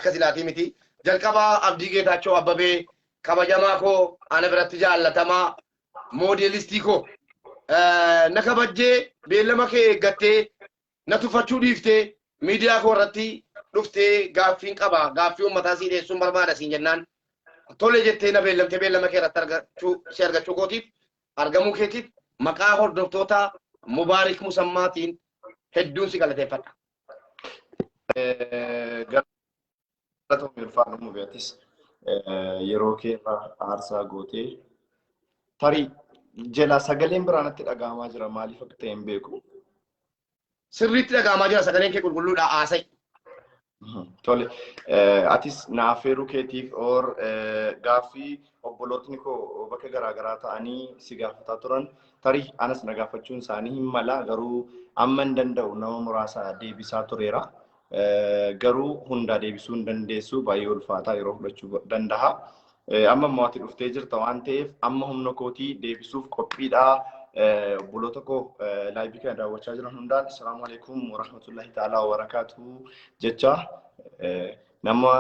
Akka silaatii miti. Jalqaba Abdii Geetaachoo Abbabee kabajamaa koo ana biratti jaallatamaa moodeelistii koo na kabajjee beellama kee eeggattee na tuffachuu dhiiftee miidiyaa koo irratti dhuftee gaaffiin qaba gaaffii uummataa sii dhiyeessuun barbaada siin jennaan tole jettee na beellamtee beellama kee irratti argachuu si argachuu kootiif argamuu keetiif maqaa hordoftoota Mubaarik Musammaatiin hedduun si galateeffadha. Galatoomi ulfaadhu Mubeetis yeroo kee irraa aarsaa gootee tarii jalaa sagaleen biraa natti dhaga'amaa jira maaliif akka ta'e hin beeku. Sirriitti dhaga'amaa jira sagaleen kee qulqulluudha haasa'i. Tole, atis na affeeruu keetiif or gaaffii obbolootni koo bakka garaa garaa ta'anii si gaafataa turan tarii anas na gaafachuun isaanii hin mala garuu amma hin danda'u nama muraasa deebisaa tureera. Garuu hundaa deebisuu hin dandeessu baay'ee ulfaataa yeroo fudhachuu danda'a. Amma immoo ati dhuftee jirta waan ta'eef amma humna kootii deebisuuf qophiidha. Obboloota koo laayivii kana daawwachaa jiran hundaan assalaamu alaikum warahmatullahi ta'ala wabarakaatu jecha nama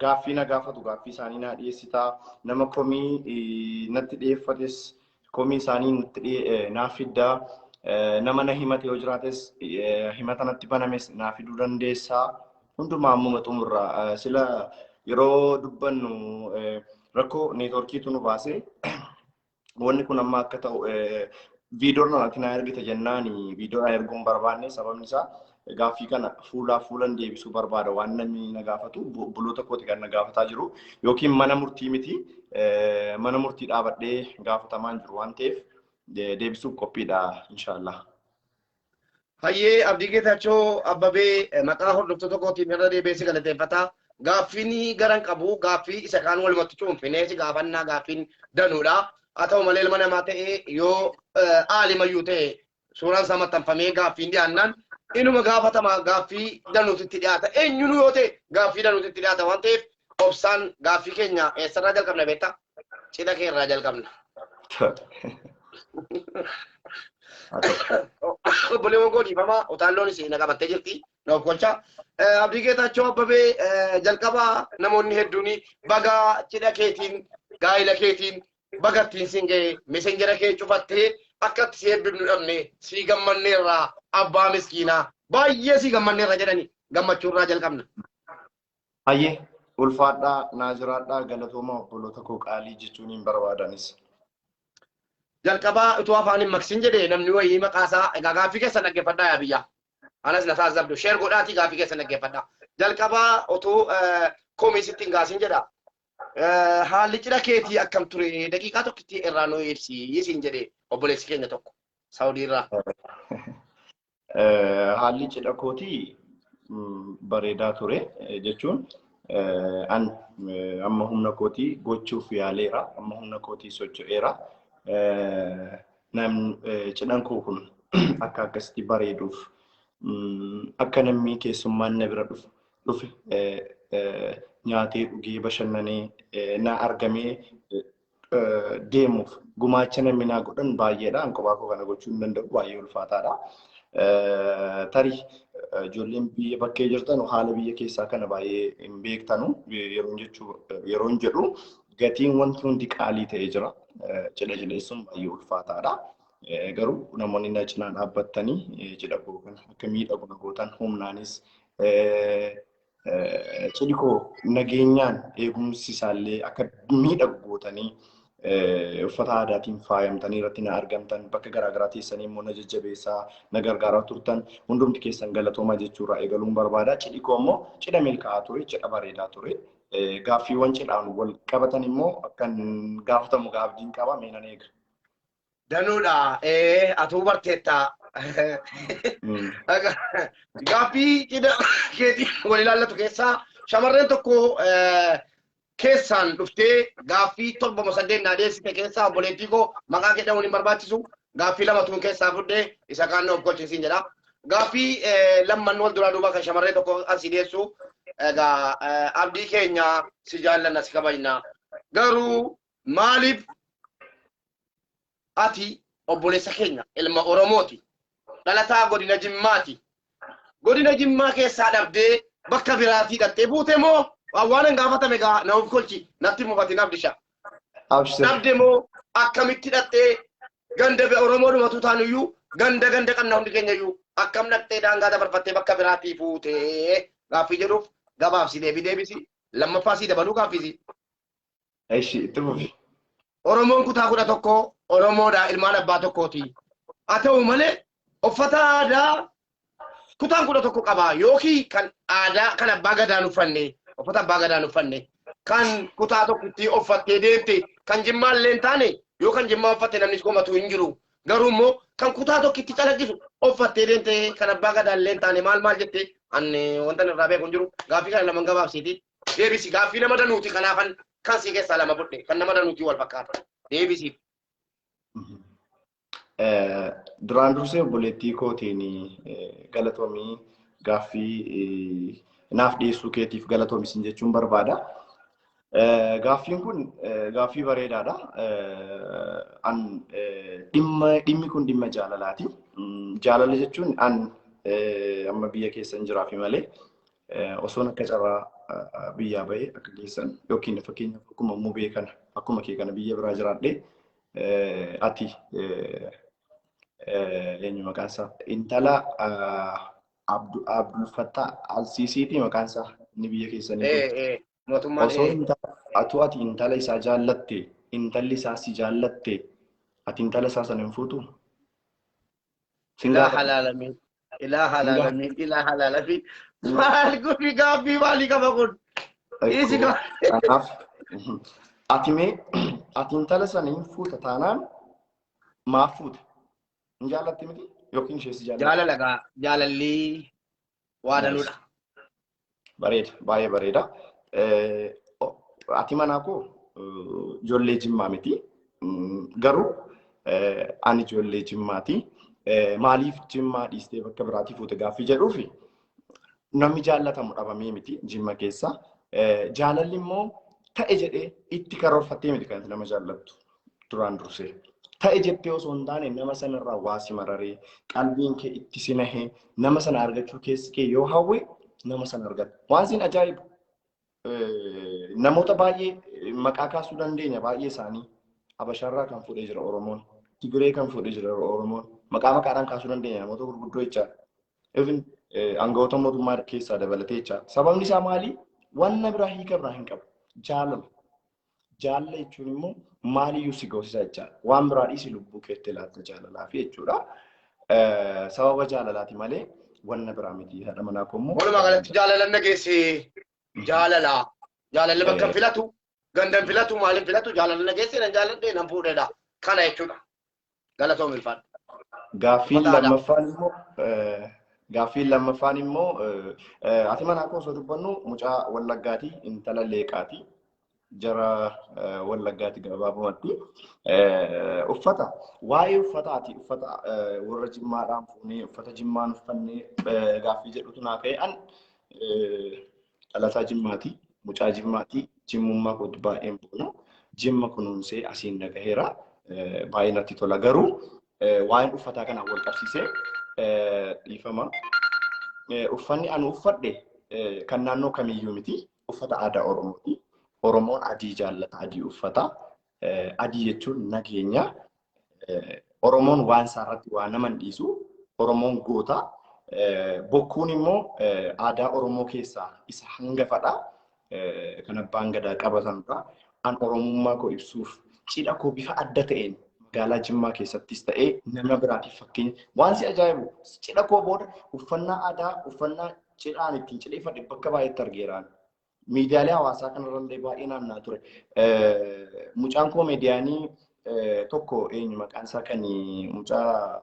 gaaffii na gaafatu gaaffii isaanii naa dhiyeessitaa nama komii natti dhiyeeffates komii isaanii natti naa fiddaa nama na himate yoo jiraates himata natti banames naa fiduu dandeessaa hundumaa ammuma xumurra sila yeroo dubbannu rakkoo neetworkiitu nu baase wanni kun amma akka ta'u viidiyoon ati naa ergite jennaan viidiyoon erguu hin barbaanne sababni isaa gaaffii kana fuulaa fuulan deebisuu barbaada waan namni na gaafatu obboloota kooti kan na gaafataa jiru yookiin mana murtii miti mana murtii dhaabadhee gaafatamaa hin jiru waan ta'eef deebisuuf qophiidha inshaallah. Hayyee Abdii Geetaachoo Abbabee maqaa hordoftoota kootiin irra deebi'ee si galateeffata. Gaaffiin garan qabu gaaffii isa kaan walumatti cuunfinee si gaafannaa gaaffiin danuudha. Haa ta'u malee ilma namaa ta'ee yoo aalimayyuu ta'e suuraan isaa maxxanfamee gaaffiin dhiyaannaan inuma gaafatama gaaffii danuutitti dhiyaata. Eenyunuu yoo ta'e gaaffii danuutitti dhiyaata waan ta'eef obsaan gaaffii keenya eessarraa jalqabna beektaa? Cidha kee irraa jalqabna. Obboleewwan koo dhiifama utaalloon isin na qabattee jirti. Na of kolcha. Abdii Geetaachoo Abbabee jalqaba namoonni hedduun baga cidha keetiin gaa'ila keetiin baga ittiin siin ga'e mesenjera kee cufattee akka itti si eebbifnu dhabne sii gammanneerraa abbaa miskiinaa baay'ee sii gammanneerra jedhani gammachuurraa jalqabna. Hayyee ulfaadhaa naa jiraadhaa galatoomaa obboloota koo qaalii jechuun hin barbaadanis. Jalqabaa utuu afaan hin maksin jedhe namni wayii maqaa isaa egaa gaaffii keessan dhaggeeffadhaa yaa biyyaa. Anas na taasisabdu sheer godhaatii gaaffii keessan dhaggeeffadhaa. Jalqabaa utuu komii sitti hin kaasin jedha. Haalli cidha keetii akkam ture daqiiqaa tokkitti irraa nuu ibsi siin jedhe obboleessi keenya tokko Saawudii irraa. Haalli cidha kootii bareedaa ture jechuun an amma humna kootii gochuuf yaaleera amma humna kootii socho'eera. Cidhan koo kun akka akkasitti bareeduuf akka namni keessummaan na bira dhufu dhufe nyaatee dhugee bashannanee na argamee deemuuf gumaacha namni naa godhan baay'eedha. An kophaa koo kana gochuu hin danda'u baay'ee ulfaataadha. Tarii ijoolleen biyya bakkee jirtan haala biyya keessaa kana baay'ee hin beektanu yeroon jedhu gatiin wanti hundi qaalii ta'ee jira. Cidha cidheessuun baay'ee ulfaataadha. Garuu namoonni na cinaa dhaabbattanii cidha koo kana akka miidhagu na gootan humnaanis cidhi koo nageenyaan eegumsi isaallee akka miidhagu gootanii uffata aadaatiin faayamtanii irratti na argamtan bakka garaagaraa teessanii immoo na jajjabeessaa na gargaaraa turtan hundumti keessan galatoomaa jechuurraa eegaluun barbaada. Cidhi koo immoo cidha milkaa'aa ture, cidha bareedaa ture. Gaaffiiwwan cidhaan wal qabatan immoo akkan gaafatamu abdiin qaba mee nan eega. Danuudha. Ee atuu barteetta. Gaaffii cidha keetii wal ilaallatu keessaa shamarreen tokko keessaan dhuftee gaaffii torbama saddeet naa dhiyeessite keessaa obboleettii koo maqaa kee dha'uun hin barbaachisu. Gaaffii lama tuun keessaa fudhee isa kaan of kolchisiin jedha. Gaaffii lamman wal duraa duuba kan shamarree tokko asii dhiyeessu. Egaa abdii keenya si jaallanna si kabajna. Garuu maaliif ati obboleessa keenya ilma Oromooti. Dhalataa godina Jimmaati. Godina Jimmaa keessaa dhabdee Bakka biraatii dhattee buute moo waan hin gaafatame gaa na of kolchi natti mufatin Abdisha. Abshir. Dhabde moo akkamitti dhattee ganda Oromoodhumatu taanuyyuu ganda ganda qabna hundi keenya iyyuu akkam dhattee daangaa dabarfattee bakka biraatii fuutee gaaffii jedhuuf gabaabsi deebii deebisi lammaffaa sii dabaluu gaaffisi. Eshi itti fufi. Oromoon kutaa 11 Oromoodha ilmaan abbaa tokkooti. Haa ta'u malee uffata aadaa kutaan 11 qaba yookiin kan aadaa kan abbaa gadaan uffanne uffata abbaa gadaan uffanne kan kutaa tokkotti uffattee deemte kan jimmaa illee hin taane yoo kan jimmaa uffatte namni komatu hin jiru. Garuu immoo kan kutaa tokkitti calaqqisu uffattee deemte kan abbaa gadaan illee hin taane maal maal jette ani wanta irraa beeku hin jiru. Gaaffii kana lama gabaabsiiti. Deebisi gaaffii nama danuuti kanaafan kan si keessaa lama fudhe kan nama danuuti wal fakkaata. Deebisiif. Duraan dursee obboleettii kootiin galatoomii gaaffii naaf dhiyeessuu keetiif galatoomi sin jechuun barbaada. Gaaffiin kun gaaffii bareedaadha. An dhimmi kun dhimma jaalalaati. Jaalala jechuun an amma biyya keessa hin jiraafi malee osoon akka carraa biyyaa bahee akka keessan yookiin fakkeenyaaf akkuma mubee kana akkuma kee kana biyya biraa jiraadhee ati eenyu maqaan isaa intala Abdul Fattah Al-Sisiiti maqaan isaa inni biyya keessanii. Mootummaan Osoo atuu ati intala isaa jaallatte intalli isaa si jaallatte ati intala isaa sana hin fuutu? Ilaa halaalamiin. Ilaa halaalamiin. Ilaa halaalamiin. Maal kun gaaffii maalii qaba kun? Dhiisi. Kanaaf ati mee ati intala sana hin fuuta taanaan maaf fuute? Hin jaallatti miti yookiin ishee si jaallatti? Jaalala gaa jaalalli waa danuudha. Bareeda baay'ee bareeda. Ati manaa koo ijoollee Jimmaa miti. Garuu ani ijoollee Jimmaati. Maaliif Jimmaa dhiistee bakka biraatii fuute gaaffii jedhuufi namni jaallatamu dhabamee miti Jimma keessa. Jaalalli immoo ta'e jedhee itti karoorfattee miti kan nama jaallattu duraan dursee. Ta'e jettee osoo hin taane nama sanarraa waa si mararee qalbiin kee itti si nahee nama sana argachuu keessi kee yoo hawwe nama sana argatta. Waan siin ajaa'ibu namoota baay'ee maqaa kaasuu dandeenya baay'ee isaanii Habashaarraa kan fuudhee jira Oromoon, Tigiree kan fuudhee jira Oromoon, maqaa maqaadhaan kaasuu dandeenya namoota gurguddoo jechaadha. Even aangawoota mootummaa keessaa dabalatee jechaadha. Sababni isaa maali? Wanna biraa hiika biraa hin qabu. Jaalala. Jaalala jechuun immoo maaliyyuu si goosisa jechaadha. Waan biraa dhiisi lubbuu keetti laatta jaalalaa fi jechuudha. Sababa jaalalaati malee wanna biraa miti. Haadha manaa koo immoo. Walumaa galatti jaalala nageesse jaalala. Jaalalli bakka filatu gandan filatu maaliin filatu jaalala nageesse nan jaaladhe nan fuudhedha. Kana jechuudha. Galatoom ilfaadha. Gaaffiin lammaffaan immoo gaaffiin lammaffaan immoo ati manaa koo osoo dubbannu mucaa Wallaggaati intala Leeqaati. Jara Wallaggaati gabaabumatti. Uffata waa'ee uffataati uffata warra Jimmaadhaan fuunee uffata Jimmaan uffannee gaaffii jedhutu naa ka'e an dhalataa Jimmaati mucaa Jimmaati Jimmummaa kootti baay'een boona Jimma kunuunsee asiin na gaheera baay'ee natti tola garuu waa'een uffataa kanaan wal qabsiisee dhiifama. Uffanni ani uffadhe kan naannoo kamiyyuu miti uffata aadaa Oromooti. Oromoon adii jaallata adii uffata. Adii jechuun nageenya. Oromoon waan isaa irratti waa nama hin dhiisu. Oromoon goota. Bokkuun immoo aadaa Oromoo keessaa isa hangafadha. Kan abbaan gadaa qabatanudha. An Oromummaa koo ibsuuf cidha koo bifa adda ta'een magaalaa Jimmaa keessattis ta'ee nama biraatiif fakkeenya. Waan si ajaa'ibu cidha koo booda uffannaa aadaa uffannaa cidhaan ittiin cidheeffadhe bakka baay'eetti argeeraan. Miidiyaalee hawaasaa kanarrallee baay'ee naannaa ture. Mucaan koomeediyaanii tokko eenyu maqaan isaa kan mucaa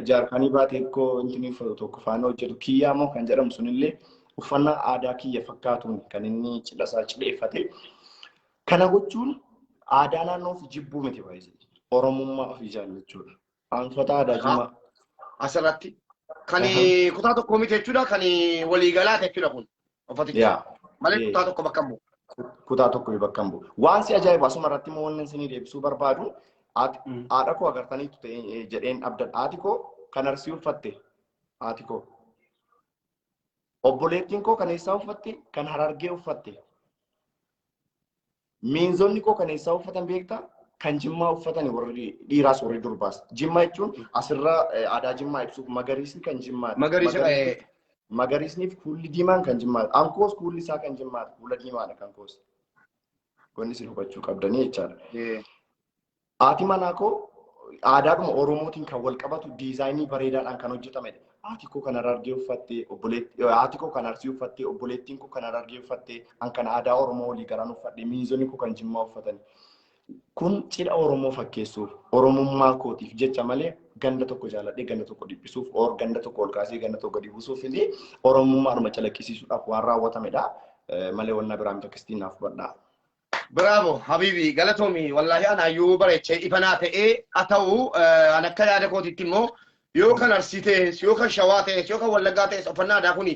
jaarkaanii baatee koo inni uffatu tokko faana hojjetu kiyyaa moo kan jedhamu sunillee uffannaa aadaa kiyya fakkaatuun kan inni cidha isaa cidheeffate. Kana gochuun aadaa naannoo ofii jibbuu miti baay'ee. Oromummaa ofii jaallachuudha. Uffata aadaa Jimmaa. Asirratti kan kutaa tokko miti jechuudha kan waliigalaati jechuudha kun uffatichi. Malee kutaa tokko bakka hin bu'u. Kutaa tokko bakka hin bu'u. Waan si ajaa'ibu asuma irratti immoo wannan isinii deebisuu barbaadu haadha koo agartaniitu ta'e jedheen abdadha. Haati koo kan Arsii uffatte haati koo. Obboleettiin koo kan eessaa uffatte? Kan Harargee uffatte. Miinzonni koo kan eessaa uffatan beektaa? Kan Jimmaa uffatan warri dhiiraas warri durbaas. Jimmaa jechuun asirraa aadaa Jimmaa ibsuuf magariisni kan Jimmaati. Magariisa. Magariisni fi kuulli diimaan kan Jimmaati. Ankoos kuulli isaa kan Jimmaati. Kuula diimaadha kan koos. Wanni isin hubachuu qabdanii jechaadha. Haati manaa koo aadaadhuma Oromootiin kan wal qabatu diizaayinii bareedaadhaan kan hojjetamedha. Haati koo kan Harargee uffatte, haati koo kan Arsii uffatte, obboleettiin koo kan Harargee uffatte, an kan aadaa Oromoo walii galaan uffadhe, miinzonni koo kan Jimmaa uffatan. Kun cidha Oromoo fakkeessuuf, Oromummaa kootiif jecha malee ganda tokko jaaladhee ganda tokko dhiphisuuf, or ganda tokko ol kaasee ganda tokko gadi buusuuf illee Oromummaadhuma calaqqisiisuudhaaf waan raawwatamedha. Malee wanna biraa miti, akkasitiin naaf hubadhaa. Bravo, Habibi, galatoomi. Wallaahi anaayyuu bareechee ifanaa ta'ee haa ta'u, an akka yaada kootitti immoo yoo kan Arsii ta'es, yoo kan Shawaa ta'es, yoo kan Wallaggaa ta'es, uffannaa aadaa kuni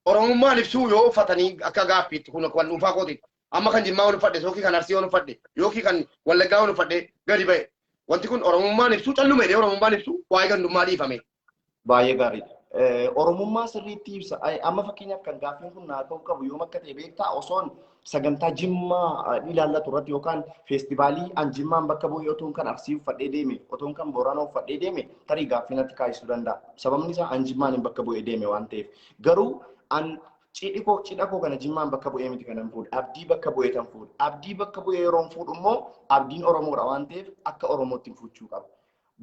Oromummaan ibsuu yoo uffatanii akka gaaffiitti kun kan dhuunfaa kootitti. Amma kan Jimmaa waan uffadhe, yookiin kan Arsii waan uffadhe, yookiin kan Wallaggaa waan uffadhe gadi ba'e. Wanti kun Oromummaan ibsuu calluma jedhee Oromummaan ibsuu waa'ee gandummaa dhiifame. Baay'ee gaariidha. Oromummaa sirriitti ibsa. Amma fakkeenyaaf kan gaaffiin kun naa ta'uu qabu yoom akka ta'e beektaa? Osoon sagantaa Jimmaa ilaallatu irratti yookaan feestivaalii an Jimmaan bakka bu'ee otoon kan Arsii uffadhee deeme, otoon kan Booranaa uffadhee deeme, tarii gaaffii natti kaasisuu danda'a. Sababni isaa an Jimmaan hin bakka bu'ee deeme waan ta'eef. Garuu an cidhi koo cidha koo kana Jimmaan bakka bu'ee miti kanan fuudhe. Abdii bakka bu'ee tan fuudhe. Abdii bakka bu'ee yeroon fuudhu immoo Abdiin Oromoodha waan ta'eef akka Oromootti fuuchuu qaba.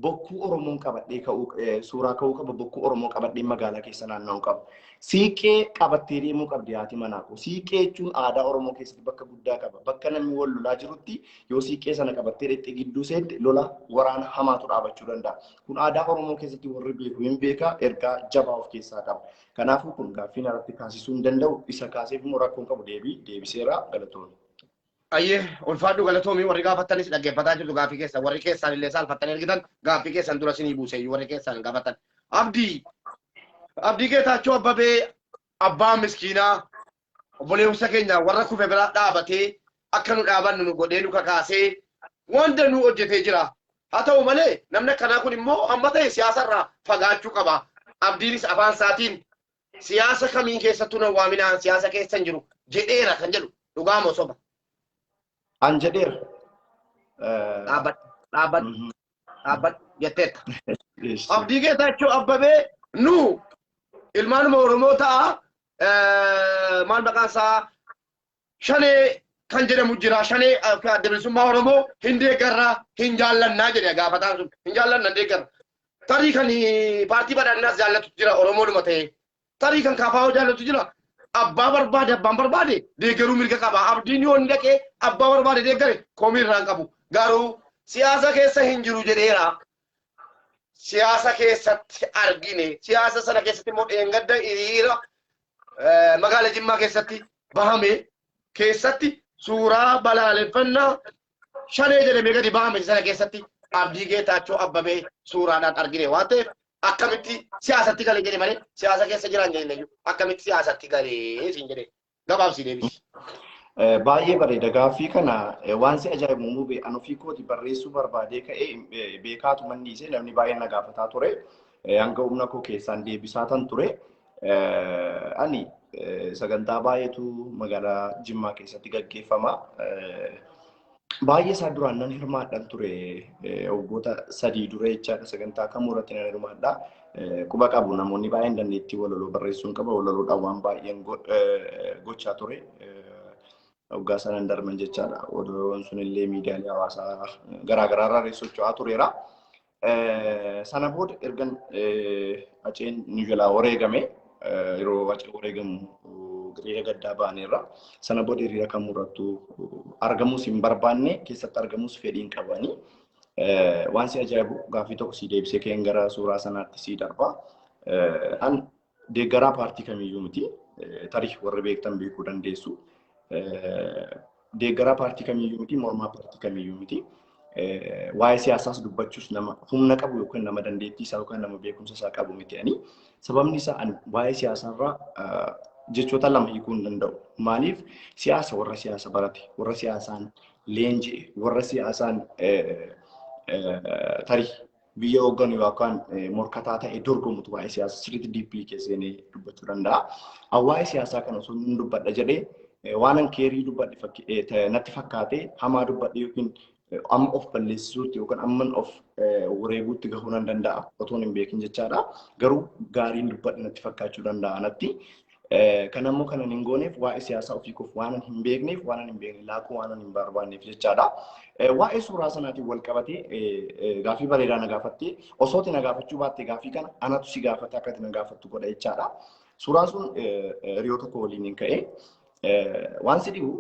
Bokkuu Oromoon qabadhee ka'uu, suuraa ka'uu qaba. Bokkuu Oromoo qabadhee magaalaa keessa naanna'uu qaba. Siiqqee qabattee deemuu qabdi haati manaa koo. Siiqqee jechuun aadaa Oromoo keessatti bakka guddaa qaba. Bakka namni wal lolaa jirutti yoo siiqqee sana qabattee dhaqxee gidduu seente lola waraana hamaatu dhaabachuu danda'a. Kun aadaa Oromoo keessatti warri beeku hin beeka, ergaa jabaa of keessaa qaba. Kanaafuu kun gaaffii irratti kaasisuu hin danda'u. Isa kaaseef immoo rakkoon qabu, deebii deebiseera, galatoomii. Ayyee, ulfaadhu, galatoomii. Warri gaafattanis dhaggeeffataa jirtu gaaffii keessan, warri keessaan illee saalfattanii argitan gaaffii keessan dura isinii buuseyyuu warri keessaan gaafatan. Abdii Geetaachoo Abbabee, abbaa miskiinaa, obboleessa keenya warra kufe bira dhaabatee akka nu dhaabannu nu godhee nu kakaasee wanta nu hojjetee jira. Haa ta'u malee namni akkanaa kun immoo amma ta'e siyaasarraa fagaachuu qaba. Abdiinis afaan isaatiin siyaasa kamiin keessattuu na waaminaan siyaasa keessa hin jiru jedheera kan jedhu dhugaa moo soba? An jedheera. Dhaabbadhu, dhaabbadhu, dhaabbadhu jetteetta. Abdii Geetaachoo Abbabee nu ilmaanuma Oromoo ta'a, maal maqaan isaa, Shanee kan jedhamu jira. Shanee Adda Bilisummaa Oromoo hin deeggarraa, hin jaallannaa jedhe gaafataan sun. Hin jaallanna, hin deeggarra. Tarii kan paartii badhaadhinaas jaallatu jira Oromoodhuma ta'ee. Tarii kan KFO jaallatu jira. Abbaa barbaade, abbaan barbaade deeggaruu mirga qaba. Abdiin yoo inni dhaqee abbaa barbaade deeggare komii irraa hin qabu. Garuu siyaasa keessa hin jiru jedheera. Siyaasa keessatti argine. Siyaasa sana keessatti immoo dheengadda hiriira magaala Jimmaa keessatti bahame keessatti suuraa balaaleffannaa Shanee jedhamee gadi bahame sana keessatti Abdii Geetaachoo Abbabee suuraadhaan argine waan ta'eef akkamitti siyaasatti galee jedhe malee siyaasa keessa jiran jedhe iyyuu akkamitti siyaasatti galee siin jedhe, gabaabsii deebisi. Baay'ee bareeda gaaffii kana. Waan si ajaa'ibu mubee, an ofii kooti barreessuu barbaadee ka'ee beekaatu manni dhiisee namni baay'een na gaafataa ture. Hanga humna koo keessaan deebisaa tan ture. Ani sagantaa baay'eetu magaalaa Jimmaa keessatti gaggeeffama. Baay'ee isaa duraan nan hirmaadhan ture, waggoota 3 dura jechaadha, sagantaa kamuu irratti nan hirmaadha. Quba qabu namoonni baay'een, dandeettii walaloo barreessuun qaba. Walaloodhaan waan baay'een gochaa ture. Waggaa sanan darban jechaadha. Walaloon sunillee miidiyaalee hawaasaa garaagaraa irraa socho'aa tureera. Sana booda ergan Haceen nu jalaa wareegame, yeroo Haceen wareegamu hiriira gaddaa baaneerra. Sana booda hiriira kamurrattuu argamus hin barbaanne, keessatti argamus fedhii hin qabani. Waan si ajaa'ibu gaaffii tokko si deebisee ka'een gara suuraa sanaatti si darba. An deeggaraa paartii kamiyyuu miti. Tarii warri beektan beekuu dandeessu. Deeggaraa paartii kamiyyuu miti, mormaa paartii kamiyyuu miti. Waa'ee siyaasaas dubbachuus nama humna qabu yookaan nama dandeettii isaa yookaan nama beekumsa isaa qabu miti ani. Sababni isaa ani waa'ee siyaasaarraa jechoota lama hiikuu hin danda'u. Maaliif? Siyaasa warra siyaasa barate, warra siyaasaan leenji'e, warra siyaasaan tarii biyya hoogganu yookaan morkataa ta'e dorgomutu waa'ee siyaasaa sirriitti deeply keessanii dubbachuu danda'a. Waa'ee siyaasaa kana osoo hin dubbadha jedhee waan an keerii dubbadhe natti fakkaate hamaa dubbadhe yookiin amma of balleessisuutti yookaan amma of wareeguutti gahuu nan danda'a otoon hin beekin jechaadha. Garuu gaariin dubbadhe natti fakkaachuu danda'a natti. Kan ammoo kanan hin gooneef waa'ee siyaasaa ofii koof waan hin beekneef, waan hin beekne laaquu waan hin barbaanneef jechaadha. Waa'ee suuraa sanaatiin wal qabatee gaaffii bareedaa na gaafattee, osooti na gaafachuu baatte gaaffii kana anatu si gaafate akka ati na gaafattu godha jechaadha. Suuraan sun hiriyoo tokko waliin hin ka'e. Waan si dhibu,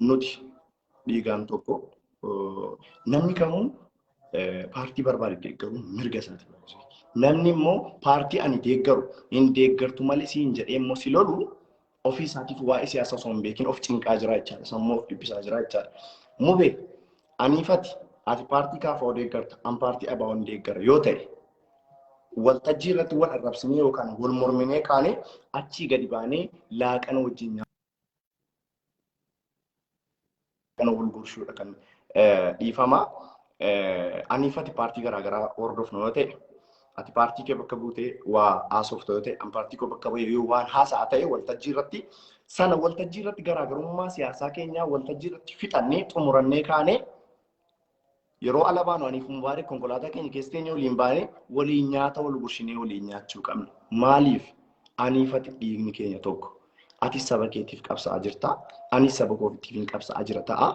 nuti dhiigaan tokko, namni kamuu paartii barbaade deeggaruu mirga isaati. Namni immoo paartii ani deeggaru hin deeggartu malee siin jedhee immoo si lolu ofii isaatiif waa'ee siyaasaa osoo hin beekin of cinqaa jira jechaadha. Sammuu of dhiphisaa jira jechaadha. Mubee aniifati ati paartii KFO deeggarta, an paartii ABO deeggara yoo ta'e, waltajjii irratti wal arrabsinee yookaan wal morminee kaanee achii gadi baanee laaqana wajjin nyaata wal gurshuudha kan dhiifama. Aniifati paartii garaagaraa hordofnu yoo ta'e, ati paartii kee bakka buutee waa haasoftu yoo ta'e, an paartii koo bakka bu'ee yoo waan haasa'a ta'e, waltajjii irratti sana waltajjii irratti garaagarummaa siyaasaa keenyaa waltajjii irratti fixannee xumurannee kaanee yeroo ala baanu aniif Mubaarik konkolaataa keenya keessa teenyee waliin baanee waliin nyaata wal gurshinee waliin nyaachuu qabna. Maaliif? Aniifati dhiigni keenya tokko. Ati saba keetiif qabsa'aa jirta. Anis saba kootiif qabsa'aa jira ta'a.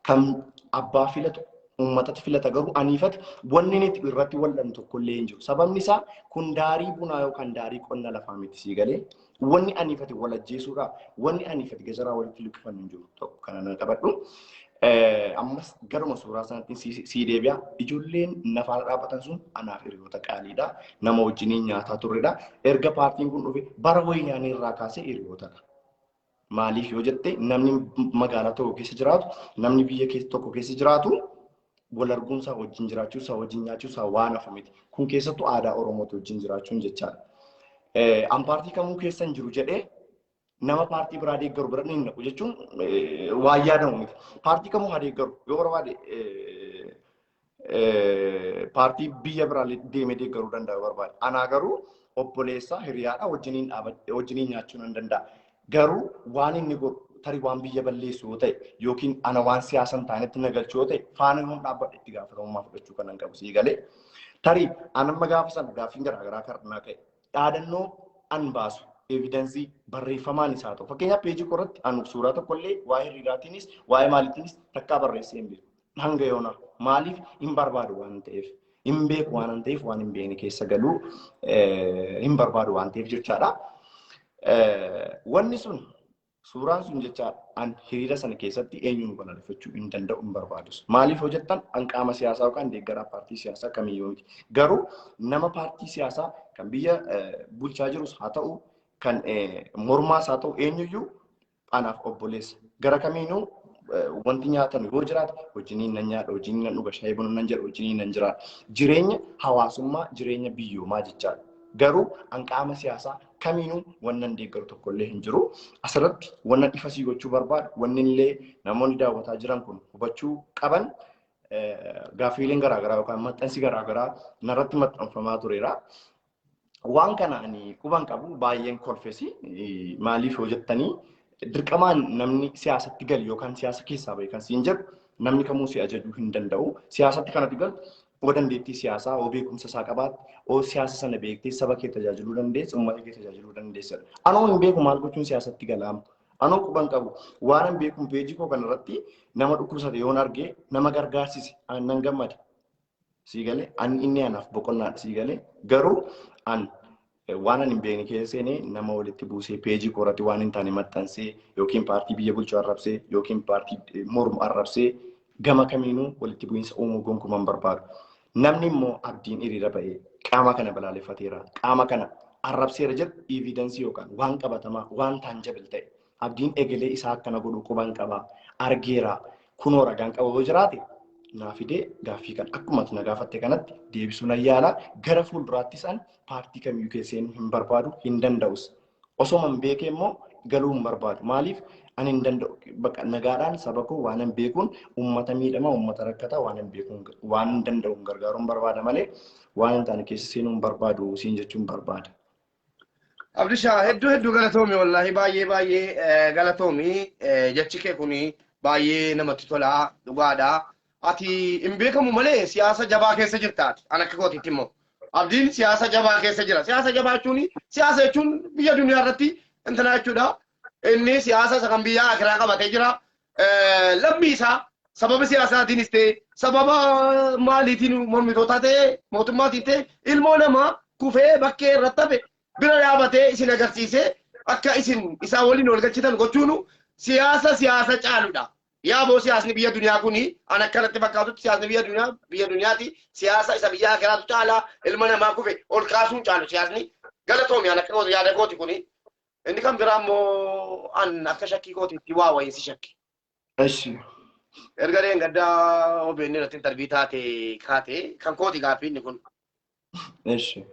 Kan abbaa filatu uummatatu filata, garuu aniifati wanni nuti irratti wal dhabnu tokkollee hin jiru. Sababni isaa kun daarii bunaa yookaan daarii qonna lafaa miti, sii galee. Wanni aniifati wal ajjeesuudha. Wanni aniifati gazaraa walitti luqqifannu hin jiru. Tokko kana na qabadhu. Ammas garuma suuraa sanatti sii deebi'a. Ijoolleen nafaana dhaabbatan sun anaaf hiriyoota qaaliidha. Nama wajjiniin nyaataa turredha. Erga paartiin kun dhufe bara wayyaanii irraa kaasee hiriyootadha. Maaliif yoo jette, namni magaalaa tokko keessa jiraatu, namni biyya tokko keessa jiraatu wal arguunsaa, wajjin jiraachuusaa, wajjin nyaachuusaa waan hafu miti. Kun keessattuu aadaa Oromooti wajjin jiraachuun jechaadha. An paartii kamuu keessa hin jiru jedhee nama paartii biraa deeggaru bira hin naqu jechuun waan yaadamu miti. Paartii kamuu haa deeggaru yoo barbaade, paartii biyya biraa deemee deeggaruu danda'a yoo barbaade. Anaa garuu obboleessaa hiriyaadha, wajjiniin wajjiniin nyaachuu nan danda'a. Garuu waan inni godhu tarii waan biyya balleessu yoo ta'e yookiin ana waan siyaasa hin taanetti na galchu yoo ta'e, faana yoon dhaabbadhe itti gaafatamummaa fudhachuu kan hin qabu, sii galee. Tarii an amma gaafa sana gaaffiin garaagaraa karnaa ka'e dhaadannoo an baasu evidence barreeffamaan isaa ta'u. Fakkeenyaaf, peejii korratti anu suuraa tokkollee waa'ee hiriiraatiinis waa'ee maaliitiinis takkaa barreessee hin beeku. Hanga yoona maaliif hin barbaadu waan ta'eef. Hin beeku waan ta'eef, waan hin beekne keessa galuu hin barbaadu waan ta'eef jechaadha. Wanni sun, suuraan sun jecha, an hiriira sana keessatti eenyuun balaaleffachuu hin danda'u, hin barbaadus. Maaliif hojjettan, an qaama siyaasaa yookaan deeggaraa paartii siyaasaa kamiyyuu miti. Garuu nama paartii siyaasaa kan biyya bulchaa jirus haa ta'u, kan mormaas haa ta'u, eenyuyyuu anaaf obboleessa. Gara kamiinuu wanti nyaatan yoo jiraate wajjiniin nan nyaadha, wajjiniin nan dhuga, shaayii buna nan jedha, wajjiniin nan jiraadha. Jireenya hawaasummaa, jireenya biyyoomaa jechaadha. Garuu an qaama siyaasaa kamiinuu wannan deeggaru tokkollee hin jiru. Asirratti wannan ifa sii gochuu barbaadu, wanni illee namoonni daawwataa jiran kun hubachuu qaban, gaaffiileen garaagaraa yookaan maxxansi garaagaraa narratti maxxanfamaa tureera. Waan kana ani quban qabu, baay'een kolfesi. Maaliif yoo jettanii, dirqamaan namni siyaasatti gali yookaan siyaasa keessaa bahe kan siin jedhu namni kamuu si ajajuu hin danda'u. Siyaasatti kanatti galu oo dandeettii siyaasaa, oo beekumsa isaa qabaatte, oo siyaasa sana beektee saba kee tajaajiluu dandeessa, uummata kee tajaajiluu dandeessa. Anoo hin beeku, maal gochuun siyaasatti galaama? Anoo quban qabu. Waan hin beeku peejii koo kanarratti nama dhukkubsate yoon argee nama gargaarsise nan gammada. Sii galee, ani inni anaaf boqonnaadha, sii galee. Garuu an waan ani hin beekne keessa seenee nama walitti buusee, peejii koorratti waan hin taane maxxansee, yookiin paartii biyya bulchu arrabsee yookiin paartii mormu arrabsee gama kamiinuu walitti bu'iinsa uumuu gonkumaa hin barbaadu. Namni immoo Abdiin hiriira ba'ee qaama kana balaaleffateera, qaama kana arrabseera jedhu evidence yookaan waan qabatamaa, waan tangible ta'e, Abdiin egelee isaa akkana godhu quban qaba, argeera, kunoo ragaan qaba yoo jiraate naa fidee, gaaffii kan akkuma ati na gaafatte kanatti deebisuu nan yaala. Gara fuulduraattis an paartii kamiyyuu keessa seenuu hin barbaadu, hin danda'us. Osoo man beekee immoo galuu hin barbaadu. Maaliif ani hin danda'u bakka nagaadhaan saba koo waan hin beekuun uummata miidhamaa uummata rakkataa waan hin beekuun waan hin danda'uun gargaaruu hin barbaada malee waan hin taane keessa seenuu hin barbaadu siin jechuun barbaada. Abdishaa hedduu hedduu galatoomi wallaahi baay'ee baay'ee galatoomi jechi kee kuni baay'ee namatti tola dhugaadha. Ati hin beekamu malee siyaasa jabaa keessa jirta ati an akka kootiitti immoo. Abdiin siyaasa jabaa keessa jira. Siyaasa jabaa jechuun siyaasa jechuun biyya duniyaa irratti intina jechuudha. Inni siyaasa isa kan biyya akiraa qabatee jira. Lammii isaa sababa siyaasaatiinis ta'e sababa maaliitiin mormitootaa ta'e mootummaatiin ta'e ilmoo namaa kufee bakkee irratti hafe bira dhaabatee isin agarsiisee akka isin isaa waliin wal galchitan gochuun siyaasa siyaasa caaludha. Yaaboo siyaasni biyya duniyaa kuni an akkanatti fakkaatutti siyaasni biyya duniyaa biyya duniyaati siyaasa isa biyya akiraatu caalaa ilma namaa kufe ol kaasuun caalu siyaasni galatoomi an akka yaada kooti kuni. Inni kan biraa immoo an akka shakkii kootiitti waa wayii si shakki. Eshi. Erga dheengaddaa OBN irratti intarvii taate kaate kan kooti gaaffii inni kun. Eshi.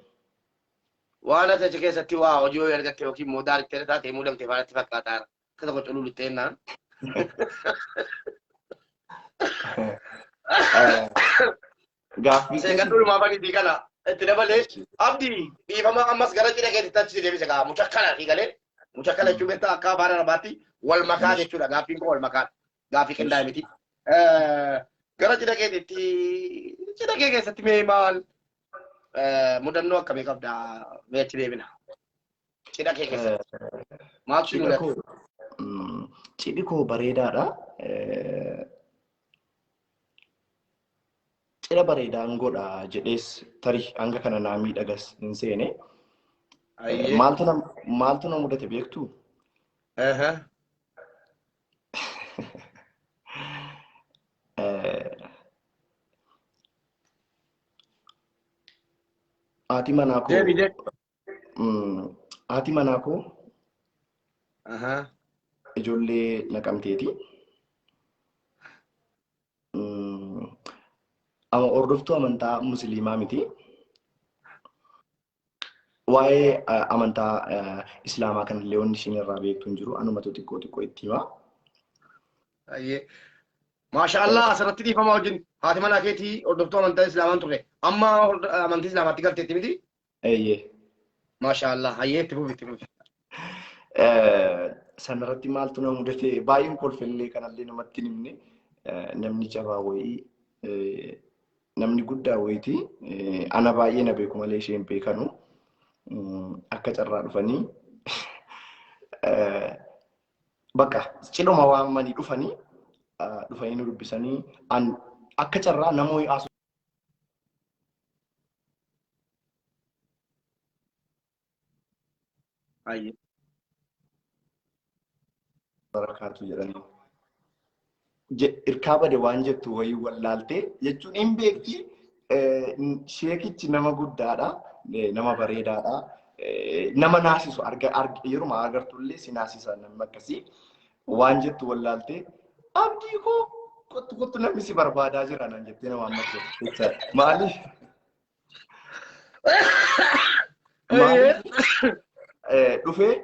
Waan ati achi keessatti waa hojii wayii argatte yookiin immoo daariktera taate muudamte faanatti fakkaataara. Akka tokko cululuttee jennaan. Gaaffii Seeqadhuudhumaa baniitii kana itti dabalee abdii dhiifama ammas gara cidha keetitti achi deebise gaa mucha kana fi galee mucha kana jechuun beektaa akka afaan arabaatti wal makaa jechuudha gaaffiin koo wal makaa gaaffii qindaa'e miti. Gara cidha keetitti cidha kee keessatti mee maal mudannoo akkamii qabda mee achi deebina cidha kee keessatti maaltu si mudate? Cidhi koo bareedaadha. Cidha bareedaan godha jedhees tarii hanga kana naa miidhagas hin seene. Maaltu na mudate beektuu? Haati manaa koo haati manaa koo ijoollee naqamteeti. Ama hordoftuu amantaa musliimaa miti. Waa'ee amantaa islaamaa kanallee wanni isheen irraa beektu hin jiru. Anumatu xiqqoo xiqqoo itti hima. Maasha Allah asirratti dhiifamaa wajjin haati manaa keetii hordoftuu amantaa islaamaan turre. Amma amantii islaamaatti galteetti miti? Eeyyee. Maasha Allah hayyee itti fufi itti fufi. Sanarratti maaltu na mudate baay'een kolfellee kanallee namatti hin himne namni jabaa wayii namni guddaa wayiiti ana baay'ee na beeku malee isheen beekanu akka carraa dhufanii bakka cidhuma waamanii dhufanii dhufanii nu dubbisanii akka carraa namoonni haasu barakaatu jedhanii. Irkaa bade waan jettu wayii wallaaltee jechuun hin beekti. Sheekichi nama guddaadha, nama bareedaadha, nama naasisu yeruma agartullee si naasisa namni akkasii waan jettu wallaaltee abdii koo kottu kottu namni si barbaadaa jira naan jettee nama amma jechaadha. Maaliif? Maaliif dhufee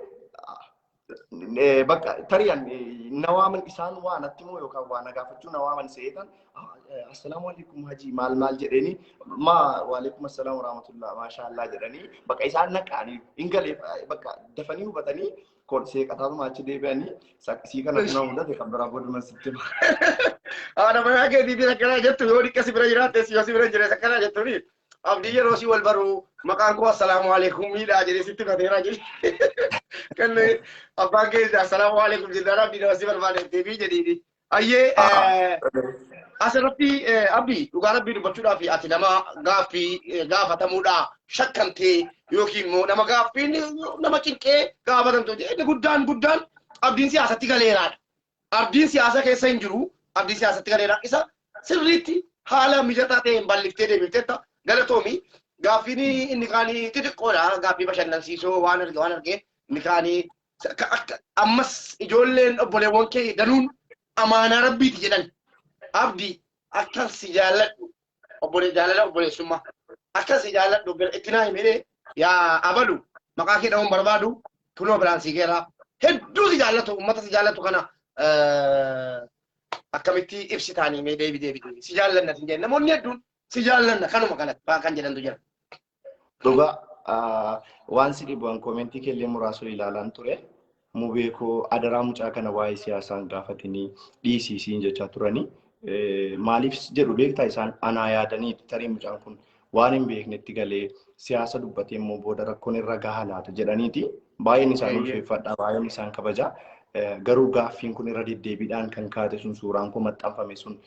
bakka tari'an na waaman isaan waa natti moo yookaan waa na gaafachuu na waaman seetan assalaamu alaikum hajii maal maal jedhanii maa waalaikum assalaam warahmatullah maashaallah jedhanii bakka isaan naqaanii hin galee bakka dafanii hubatanii seeqataatuma achi deebi'anii sii kana na mudate kan biraa booduma sitti hima. Haadha manaa keetiitiin akkanaa jettu yoo dhiqqa si bira jiraatte yoo si bira hin jirre akkanaa jettuuni. Abdii yeroo si wal baru maqaan koo assalaamu alaikum miidhaa jedhee sitti himateera jedhe. Kan abbaan kee assalaamu alaikum jennaan abdii nama si barbaade deebii jedhiini. Ayyee asirratti abdii dhugaa rabbii dubbachuudhaaf ati nama gaaffii gaafatamuudha shakkamtee yookiin immoo nama gaaffiin nama cinqee gaafatamtu inni guddaan guddaan abdiin siyaasatti galeeraadha. Abdiin siyaasa keessa hin jiru abdiin siyaasatti galeera isa sirriitti haala mijataa ta'een bal'iftee deebifteetta galatoomi gaaffiin inni kaanii xixiqqoodha gaaffii bashannansiisoo waan arge waan arge inni kaanii ammas ijoolleen obboleewwan kee danuun amaanaa rabbiiti jedhan abdii akkan si jaalladhu obbolee jaalala obboleessummaa akkan si jaalladhu itti naa himee yaa abalu maqaa kee dha'uun barbaadu kunoo biraan si geera Hedduu si jaallatu, uummata si jaallatu kana akkamitti ibsitaanii? Mee deebi, deebi, deebi. Si jaallanna sin jedhan namoonni hedduun, si jaallanna kanuma kanatti kan jedhantu jira. Dhugaa waan si dhibu an koomentii kellee muraasa ilaalaan ture. Mubee koo, adaraa mucaa kana waa'ee siyaasaan gaafatanii dhiisiisiin jechaa turanii. Maaliif jedhu beektaa? Isaan anaa yaadanii tarii mucaan kun waan hin beeknetti galee siyaasa dubbatee immoo booda rakkoon irra gaha laata jedhaniiti. Baay'een isaan ulfeeffadha, baay'een isaan kabaja. Garuu gaaffiin kun irra deddeebiidhaan kan kaate sun, suuraan kun maxxanfame sun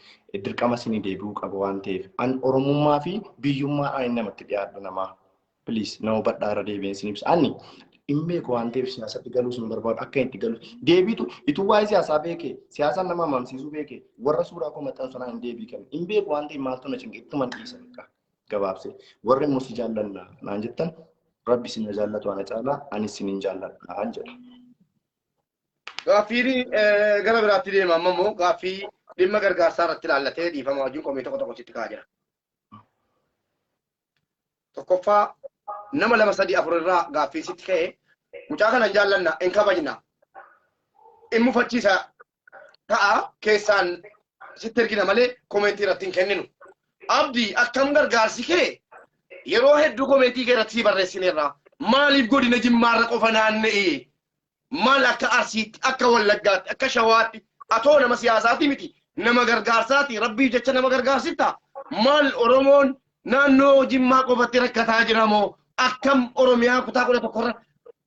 dirqama isinii deebi'uu qaba waan ta'eef. An Oromummaa fi biyyummaadhaan namatti dhiyaadhu namaa. Please, nama hubadhaa, irra deebi'een isin ibsa. Ani hin beeku waan ta'eef siyaasatti galuus hin barbaadu, akka itti galu. Deebiitu ituu waa'ee siyaasaa beeke, siyaasaan nama amansiisuu beeke, warra suuraa koo maxxansu sanaa hin deebii kennu. Hin beeku waan ta'eef maaltu na cinqe, ittuman dhiisa bakka gabaabsee. Warri immoo si jaallanna naan jettan, Rabbi isin na jaallatu ana caalaa, ani isin hin jaalladha jedha. Gaaffiin gara biraatti deema. Amma immoo gaaffii dhimma gargaarsaa irratti ilaallatee, dhiifama wajjin, komii tokko tokko sitti ka'aa jira. Tokkoffaa, nama lama, sadii, afur irraa gaaffii sitti ka'e: mucaa kana hin jaallanna, hin kabajna, hin mufachiisa ta'a, keessaan sitti ergina malee komentii irratti hin kenninu. Abdii, akkam gargaarsi kee yeroo hedduu komentii kee irratti si barreessineerra. Maaliif godina Jimmaarra qofa naanna'ee? Maal akka Arsiitti, akka Wallaggaatti, akka Shawaatti, atoo nama siyaasaati miti, nama gargaarsaati, Rabbiif jecha nama gargaarsitta. Maal Oromoon naannoo Jimmaa qofatti rakkataa jira moo akkam? Oromiyaa kutaa 11rra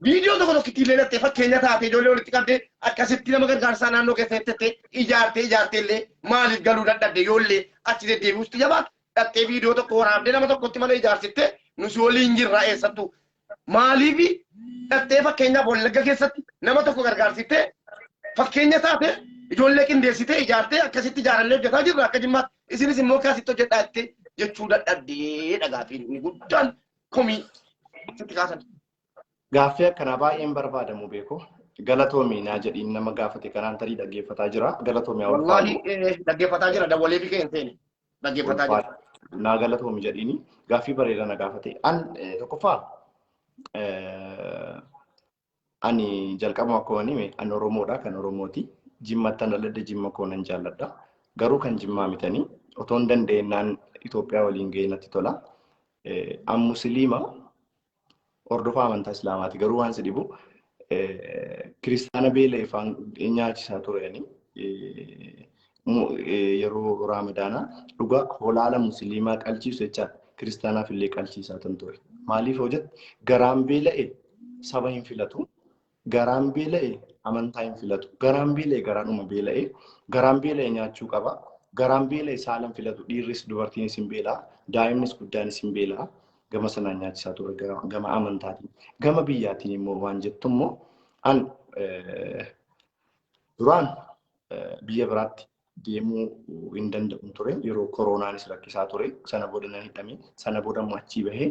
viidiyoo tokko tokko ittiin leelattee fakkeenya taate, ijoollee walitti qabdee akkasitti nama gargaarsaa naannoo keessa jettee ijaartee ijaartee illee maaliif galuu dadhabde? Yoollee achi deddeebi'uusti jabaatu dhattee viidiyoo tokko waraabdee nama tokkotti mana ijaarsittee nusi waliin jirra eessattuu. Maaliif dhattee fakkeenyaaf Wallagga keessatti nama tokko gargaarsittee, fakkeenya taate, ijoollee qindeessitee ijaartee, akkasitti ijaarannee hojjetaa jirra akka Jimmaatti, isinis immoo akkasitti hojjedhaa jettee jechuu dadhabdee? Dhagaafiin inni guddaan komii sitti kaasan. Gaaffii akkanaa baay'een barbaadamu beeku. Galatoomii naa jedhiin, nama gaafate kanaan tarii dhaggeeffataa jira. Galatoomii haa Wallaahi dhaggeeffataa jira, dawwalee fi kee hin seene. Dhaggeeffataa jira. Naa galatoomi jedhiini, gaaffii bareedaa na gaafate. An tokkoffaa ani jalqabuma akkuma hime ani Oromoodha, kan Oromooti. Jimmattan dhaladhe, Jimma koo nan jaalladha. Garuu kan Jimmaa mitanii otoo hin dandeenyaan Itoophiyaa waliin ga'ee natti tola. An Musliima, hordofaa amantaa Islaamaati. Garuu waan si dhibu kiristaana beela ifaan nyaachisaa turani. Yeroo Raamadaanaa dhugaa holaala Musliimaa qalchiisu jechaadha. Kiristaanaaf illee qalchiisaa tan ture. Maaliif hojjette? Garaan beela'e saba hin filatu. Garaan beela'e amantaa hin filatu. Garaan beela'e garaadhuma beela'e. Garaan beela'e nyaachuu qaba. Garaan beela'e saala hin filatu. Dhiirris dubartiinis hin beela'a. Daa'imnis guddaanis hin beela'a. Gama sanaan nyaachisaa ture gama amantaatiin. Gama biyyaatiin immoo waan jettu immoo, an duraan biyya biraatti deemuu hin danda'u ture. Yeroo koronaanis rakkisaa ture. Sana booda nan hidhame. Sana booda immoo achii bahee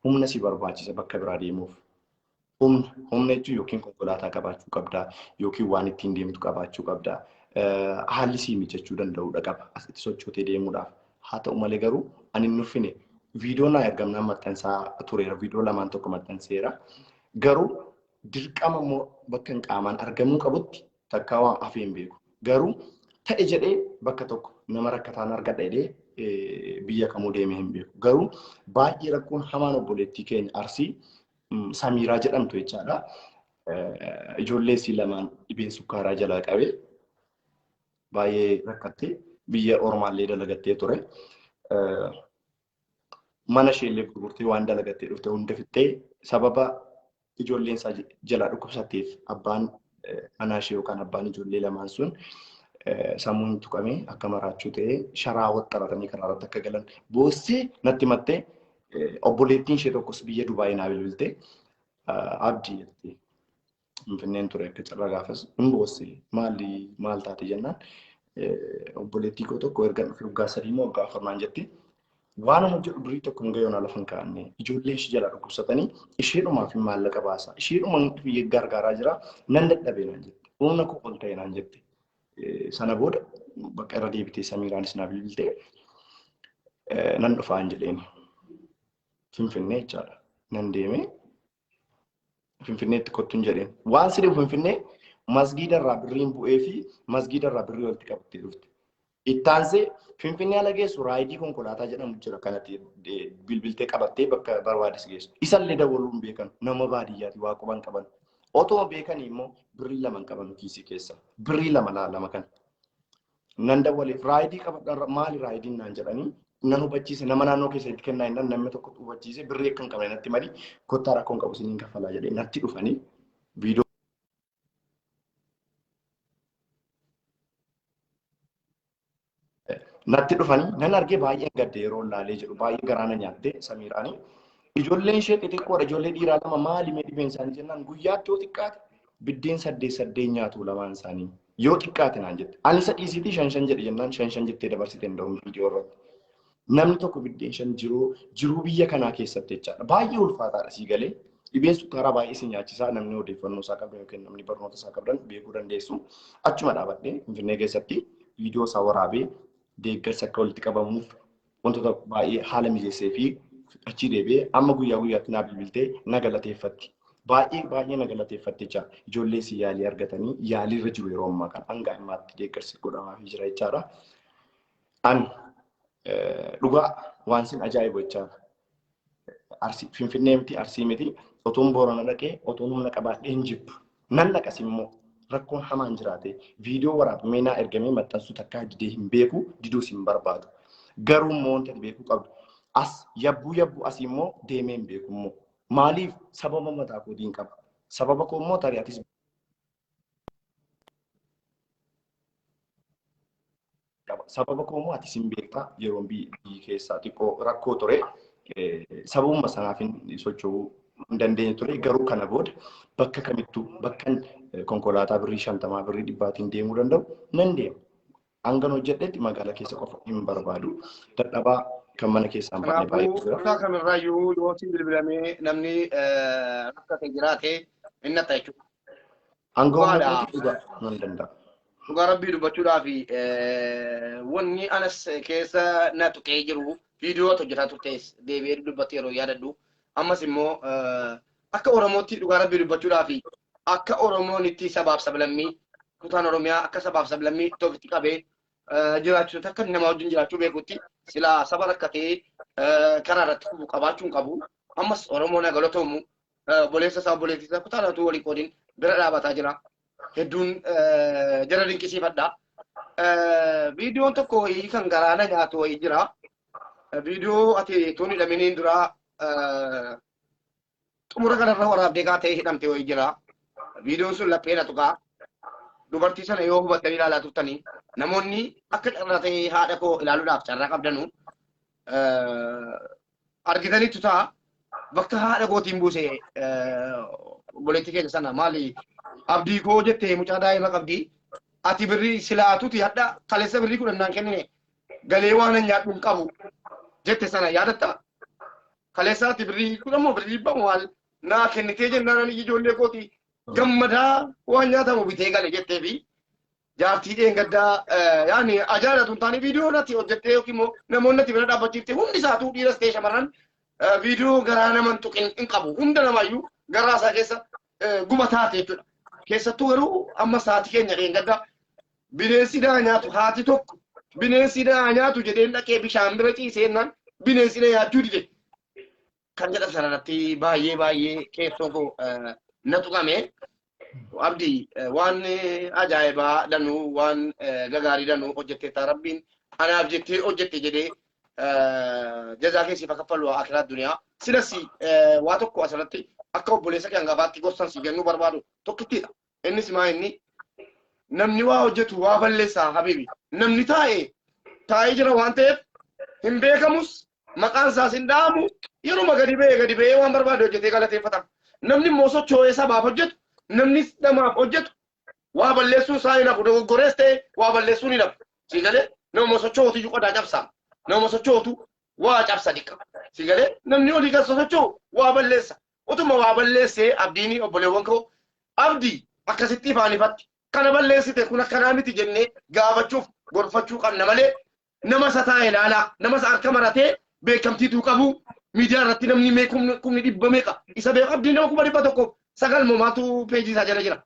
humna si barbaachisa bakka biraa deemuuf. Humna, humna jechuun yookiin konkolaataa qabaachuu qabdaa yookiin waan ittiin deemtu qabaachuu qabdaa. Haalli sii mijachuu danda'uudha qaba asitti sochootee deemuudhaaf. Haa ta'u malee garuu ani hin nuffine. Viidiyoo naa ergamnaan maxxansaa tureera. Viidiyoo lamaan tokko maxxanseera. Garuu dirqama immoo bakka hin qaamaan argamuu qabutti takkaa waan hafee hin beeku. Garuu ta'e jedhee bakka tokko nama rakkataan argadha jedhee biyya kamuu deemee hin beeku. Garuu baay'ee rakkoon hamaan obboleettii keenya Arsii Samiiraa jedhamtu jechaadha. Ijoollee isii lamaan dhibeen sukkaaraa jalaa qabee baay'ee rakkattee biyya ormaallee dalagattee ture. Mana isheellee gurgurtee waan dalagattee dhufte hunda fixxee sababa ijoolleen isaa jalaa dhukkubsatteef abbaan manaa ishee yookaan abbaan ijoollee lamaan sun sammuun tuqamee akka maraachuu ta'ee sharaa waxxaratanii karaa irratti akka galan boossee natti himattee, obboleettiin ishee tokkos biyya Dubaayii naa bilbiltee, "Abdii," jettee. Finfinneen ture akka carraa gaafas. Hin boosse. Maali, maal taate jennaan, obboleettii koo tokko erga dhufe waggaa 3 moo waggaa 4 naan jetti. Waan hojjedhu durii tokko hin gayoon lafa hin kaa'anne, ijoollee ishee jalaa dhukkubsatanii isheedhumaaf hin maallaqa baasa, isheedhuma biyya gargaaraa jira, nan dadhabe naan jette, humna koo ol ta'e naan jette. Sana booda bakka irra deebitee Samiiraanis naa bilbiltee, nan dhufaan jedheen. Finfinnee jechaadha. Nan deemee Finfinneetti kottuun jedheen. Waan si dhibu Finfinnee Masgiida irraa birriin bu'ee fi masgiida irraa birrii walitti qabattee dhufte. Ittaansee Finfinnee ala geessu raayidii konkolaataa jedhamu jira kanatti bilbiltee qabattee bakka barbaades geessu. Isallee dawwaluu hin beekan nama baadiyyaati waa quban qaban. Otoo beekanii immoo birrii lama hin qaban kiisii keessa. Birrii lama laa lama kana. Nan dawwaleef raayidii qabadha maali raayidiin naan jedhanii nan hubachiise nama naannoo keessatti kennaa jennaan namni tokko hubachiise birrii akka hin qabne natti mali kottaa rakkoon qabu isiniin kaffalaa jedhee natti dhufanii viidiyoo natti dhufanii nan argee baay'een gadde yeroo laalee jedhu baay'ee garaa na nyaatte Samiiraanii. Ijoolleen ishee xixiqqoodha ijoollee dhiiraa lama maali mee dhibeen isaanii jennaan guyyaatti yoo xiqqaate biddeen saddeet saddeet nyaatu lamaan isaanii yoo xiqqaate naan jette. Ani isa dhiisiitii shan shan jedhe jennaan shan shan jettee dabarsite hin da'uun viidiyoo irratti. Namni tokko biddeen shan jiruu jiruu biyya kanaa keessatti jechaadha. Baay'ee ulfaataadha sii galee. Dhibeen sukkaaraa baay'ee si nyaachisaa namni odeeffannoo isaa qabdan yookiin namni barnoota isaa qabdan beekuu dandeessu. Achuma dhaabadhee Finfinnee keessatti viidiyoo isaa waraabee deeggarsa akka walitti qabamuuf wantoota baay'ee haala mijeessee fi achii deebi'ee amma guyyaa guyyaatti naa bilbiltee na galateeffatti. Baay'ee baay'ee na galateeffatti jecha ijoollee si yaalii argatanii yaaliirra jiru yeroo ammaa kana hanga ammaatti deeggarsi godhamaafii jira jechaadha. Ani dhugaa waan sin ajaa'ibu jechaadha. Arsii Finfinnee miti Arsii miti otoon Boorana dhaqee otoon humna qabaadhee hin jibbu. Nan dhaqas immoo rakkoon hamaan jiraate viidiyoo waraabamee naa ergamee maxxansuu takkaa didee hin beeku diduus hin barbaadu. Garuu immoo wanta beekuu qabdu as yabbuu yabbuu asii immoo deemee hin beeku immoo. Maaliif sababa mataa kootiin qaba. Sababa koo immoo tarii atis qaba. Sababa koo immoo atis hin beektaa yeroon biyyi keessaa xiqqoo rakkoo ture. Sababuma sanaaf hin socho'uu hin dandeenye ture. Garuu kana booda bakka kamittuu bakka konkolaataa birrii 50 birrii 100tiin deemuu danda'u nan deema. Hangan hojjedhetti magaalaa keessa qofa hin barbaadu. Dadhabaa kan mana keessaa hin baane baay'eetu Kanaafuu jira. kutaa kamirraayyuu yoo si bilbilamee namni rakkate jiraate inni natta jechuudha. Hanga humna Dhugaadha. kootii dhugaa nan danda'a. Dhugaa rabbii dubbachuudhaaf wanni anas keessa na tuqee jiru viidiyoo hojjetaa turtes deebi'ee dubbatti yeroo yaadadhu. Ammas immoo akka Oromootti dhugaa rabbii dubbachuudhaaf akka Oromoon itti sabaaf sablammii kutaan Oromiyaa akka sabaaf sablammii itti ofitti qabee jiraachuu akka nama wajjin jiraachuu beekutti silaa saba rakkatee karaa irratti kufu qabaachuu hin qabu. Ammas Oromoon galatoomu obboleessa isaa obboleettii isaa kutaa latuu walii qoodiin bira dhaabataa jira. Hedduun jara dinqisiifadha. Viidiyoon tokko wayii kan garaana nyaatu wayii jira. Viidiyoo ati tun hidhaminiin dura xumura kanarra waraabdee kaatee hidhamte wayii jira. Viidiyoon sun laphee na tuqaa. Dubartii sana yoo hubattanii ilaalaa turtanii namoonni akka carraa ta'ee haadha koo ilaaluudhaaf carraa qabdanu argitanitti ta'a. Bakka haadha kootiin buuse obboleettii keenya sana maali abdii koo jettee mucaa daa'ima qabdi. Ati birrii silaatuti hadha kaleessa birrii 10 naan kennine galee waan an nyaadhu hin qabu jette sana yaadatta. Kaleessa ati birrii 10 moo birrii 100 maal naa kennitee jennaan ani ijoollee kooti gammadaa waan nyaatamu bitee gale jettee fi jaartii dheengaddaa yaani ajaa'iba tun taane viidiyoo natti hojjettee yookiin immoo namoonni natti bira dhaabbachiifte hundi isaatuu dhiiras ta'e shamarran viidiyoo garaa naman tuqin hin qabu hunda namaayyuu garaa isaa keessa guba taate jechuudha. Keessattuu garuu amma sa'aatii keenya dheengaddaa bineensi daa nyaatu haati tokko bineensi daa nyaatu jedheen dhaqee bishaan bira ciiseennaan bineensi na nyaachuu dide. Kan jedhan sanarratti baay'ee baay'ee keessoo koo na tuqame. Abdii waan ajaa'ibaa danuu waan gagaarii danuu hojjetteetta rabbiin anaaf jettee hojjette jedhee jazaa keessi fa kaffalu akiraa duniyaa. Silas waa tokko asirratti akka obboleessa kee hangafaatti gorsan si kennuu barbaadu tokkittiidha. Innis maa inni namni waa hojjetu waa balleessaa habiibi. Namni taa'e taa'ee jira waan ta'eef hin beekamus maqaan isaas hin dha'amu yeruma gadi ba'ee gadi ba'ee waan barbaade hojjetee galateeffata. Namni immoo socho'ee sabaaf hojjetu namni namaaf hojjetu waa balleessuun isaa hin hafu dogoggorees ta'e waa balleessuun hin hafu. Si galee nama socho'utu iyyuu qodaa cabsa. Nama socho'utu waa cabsa diqqa. Si galee namni olii gad socho'u waa balleessa. Utuma waa balleessee abdiin obboleewwan koo abdii akkasitti ifaan ifatti kana balleessite kun akkanaa miti jennee gaafachuuf gorfachuu qabna malee nama isa taa'e ilaalaa nama isa harka maratee beekamtiituu qabu miidiyaa irratti namni mee kumni dhibba meeqa isa beeku abdiin nama 109,000 moomaatu peejii isaa jala jira.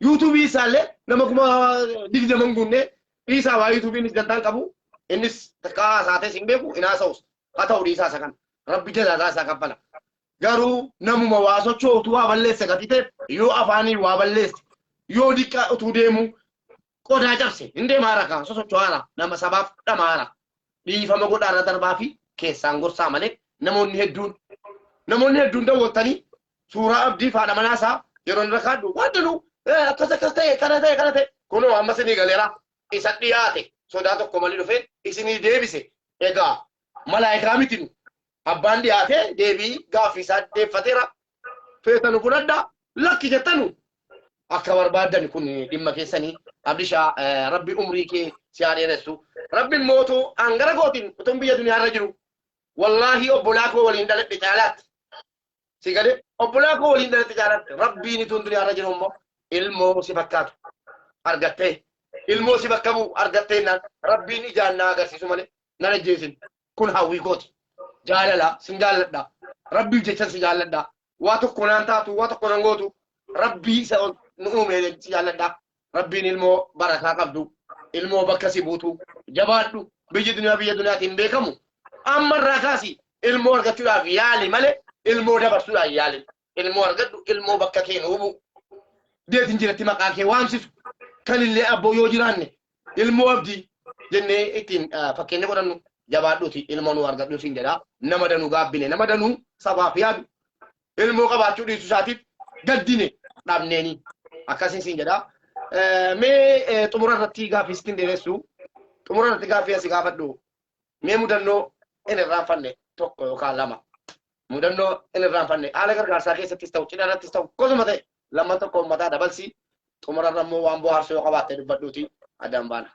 Yuutuubii isaallee nama 20,000 guunnee dhiisaa waa yuutuubiinis dantaan qabu. Innis takka haasaates hin beeku hin haasa'us. Haa ta'u dhiisaa isa kana. Rabbi jazaa isaa kaffala. Garuu namuma waa socho'utu waa balleesse gatii ta'eef yoo afaanii waa balleesse yoo diqqa utuu deemu qodaa cabse hin deemaa rakaa sosocho'aara nama sabaaf dhamaara dhiifama godhaarra darbaa fi keessaan gorsaa malee namoonni hedduun daawwattanii suuraa Abdii fi haadha manaa isaa yeroo inni rakaadhu waan danuu akkas akkas ta'e kana ta'e kana ta'e kunoo amma isinii galeera isa dhiyaate sodaa tokko malee dhufee isinii deebise. Egaa malaayikaa miti nu abbaan dhiyaate deebii gaaffii isaa deeffateera. Feetanu fudhadhaa lakki jettanu akka barbaaddan kun dhimma keessanii. Abdishaa Rabbi umrii kee si haa dheeressu. Rabbi mootuu hangara gootiin utuun biyya duniyaarra jiru wallaahi obbolaa koo waliin dhaladhe caalaatti. Si galee obbolaa koo waliin dhaladhe caalaatti Rabbiin utuun duniyaarra jiru immoo ilmoo si fakkaatu argattee ilmoo si bakka bu'u argattee naan Rabbiin ijaan na agarsiisu malee nan ajjeesin. Kun hawwii kooti. Jaalala sin jaalladha. Rabbiif jecha si jaalladha. Waa tokko naan taatu waa tokko nan gootu Rabbii isa nu uume si jaalladha. Rabbiin ilmoo barakaa qabdu ilmoo bakka si buutu jabaadhu. Biyyi duniyaa biyya duniyaatiin beekamu amma irraa kaasi ilmoo argachuudhaaf yaali malee ilmoo dabarsuudhaaf yaali. Ilmoo argadhu ilmoo bakka kee nu bu'u. Deetiin jiratti maqaa kee waamsisu kanillee abboo yoo jiraanne ilmoo Abdii jennee ittiin fakkeenya godhannu jabaadhuuti ilmoo nu argadhu siin jedha. Nama danuu gaabbine nama danuu sabaaf yaadu ilmoo qabaachuu dhiisuu isaatiif gaddine dhabneeni akkasiin siin jedha. Mee xumura irratti gaaffii sitti dheeressu xumura irratti gaaffii asi gaafadhu. Mee mudannoo hin irraanfanne tokko yookaan lama mudannoo hin irraanfanne haala gargaarsaa keessattis ta'u cidha irrattis ta'u gosuma ta'e lama tokko uummataa dabalsi xumura irra immoo waan bohaarsuu yoo qabaatte dubbadhuuti addaan baana.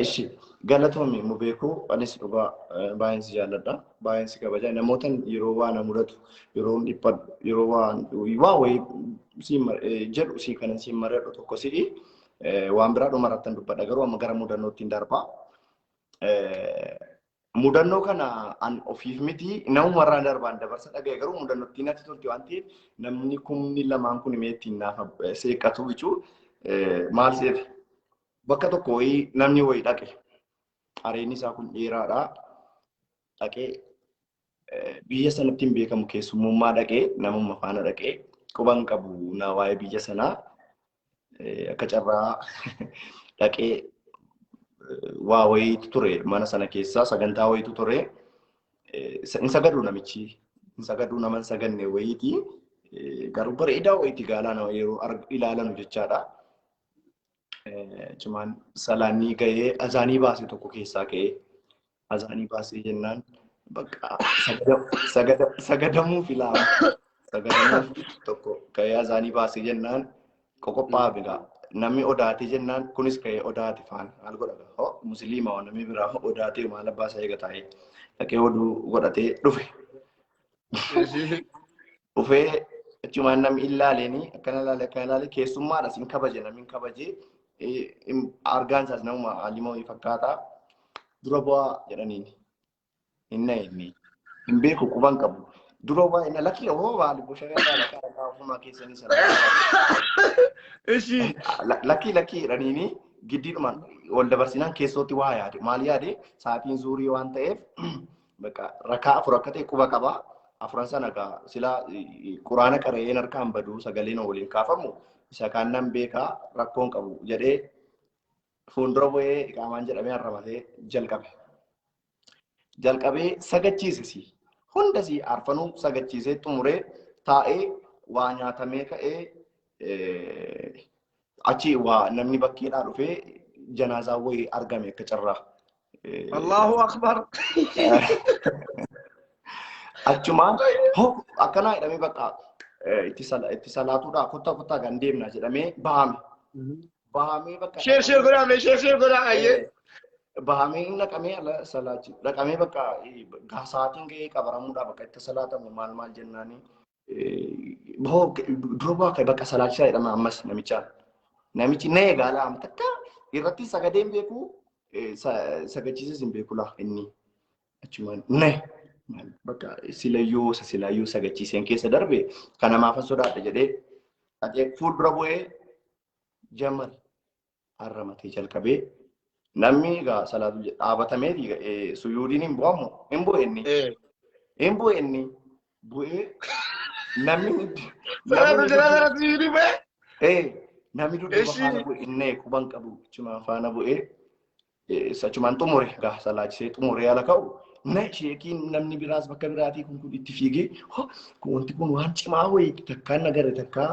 Ishi galatoomi mu beeku anis dhugaa baay'een si jaalladha baay'een si kabaja namootan yeroo waa na mudatu yeroo dhiphadhu yeroo waa wayii siin jedhu si kanan siin maradhu tokko si'i waan biraa dhuma irratti dubbadha garuu amma gara mudannootti hin darba. Mudannoo kana an ofiif miti namumarraa darbaan dabarsa dhaga'e garuu mudannootti natti tolti waan ta'eef namni kumni lamaan kun mee ittiin naaf seeqatu jechuun maal seete bakka tokko wayii namni wayii dhaqe areenni isaa kun dheeraadha dhaqee biyya sanatti hin beekamu keessummummaa dhaqee namumma faana dhaqee quban qabu na waa'ee biyya sanaa akka carraa dhaqee waa wayiitu ture mana sana keessa sagantaa wayiitu ture hin sagaduu namichi hin sagaduu nama hin saganne wayiiti garuu bareedaa wayiiti gaalaa nama yeroo ilaalanu jechaadha. Cimaan salaanni ga'ee azaanii baase tokko keessaa ka'ee azaanii baasee jennaan bakka sagadamuuf ilaala sagadamuuf tokko ka'ee azaanii baasee jennaan qoqophaa'aa bigaa. Namni odaatee jennaan kunis ka'ee odaate faana maal godha hoo musliima waan namni biraa odaatee maal abbaa isaa eega taa'ee dhaqee oduu godhatee dhufe. Dhufee achumaan namni ilaaleeni akkana ilaale akkana ilaale keessummaadha sin kabaje namni hin kabaje argaan isaas namuma alimoo fakkaata dura bu'aa jedhaniini hin na'inni hin beeku quban qabu. Dura bu'aa inni lakki hoo baali boshanaa lakkaa lakkaa ofumaa keessanii sana. Ishi Lakki lakki jedhaniini giddiidhumaan wal dabarsinaan keessootti waa yaade maal yaade sa'aatiin zuurii waan ta'eef bakka rakaa afur akka ta'e quba qaba. Afuran sana egaa silaa quraana qara'een harkaan baduu sagaleen waliin kaafamu isa kaan nan beekaa rakkoon qabu jedhee fuuldura bu'ee iqaamaan jedhamee arrabatee jalqabe. Jalqabee sagachiisisi. Hundasii arfanuu sagachiisee xumuree taa'ee waa nyaatamee ka'ee achi waa namni bakkeedhaa dhufee janaazaa wayii argame akka carraa. Allahu Akbar. Achumaan hoo akkanaa jedhamee bakka itti salaatuudhaa kottaa kottaa kan deemna jedhamee bahame. Bahamee bakka. Sheer sheer godhaa mee sheer sheer godhaa ayyee. Bahamee naqamee ala salaachi dhaqamee bakka sa'aatiin ga'ee qabaramuudhaa bakka itti salaatamu maal maal jennaanii. Hoo dura bu'aa bakka salaachisaa jedhama ammas namichaan. Namichi na eegala amma takka irratti sagadee hin beeku sagachiisas hin beeku laa inni achumaan na bakka silayyoo silayyoo sagachiiseen keessa darbe kana maafan sodaadha jedhee Dhaqee fuuldura bu'ee jammal harramatee jalqabee namni egaa salaatu dhaabatameeti suyuudiin hin bu'amu hin bu'e inni. Hin bu'e inni bu'ee namni hundi. Salaatu jala salaatu suyuudii bu'ee? Namni dudduuba faana bu'e inni quban qabu achumaan faana bu'ee achumaan xumure egaa salaachisee xumuree ala ka'u. Na sheekiin namni biraas bakka biraatii kun itti fiigee wanti kun waan cimaa wayii takkaan agarre takkaa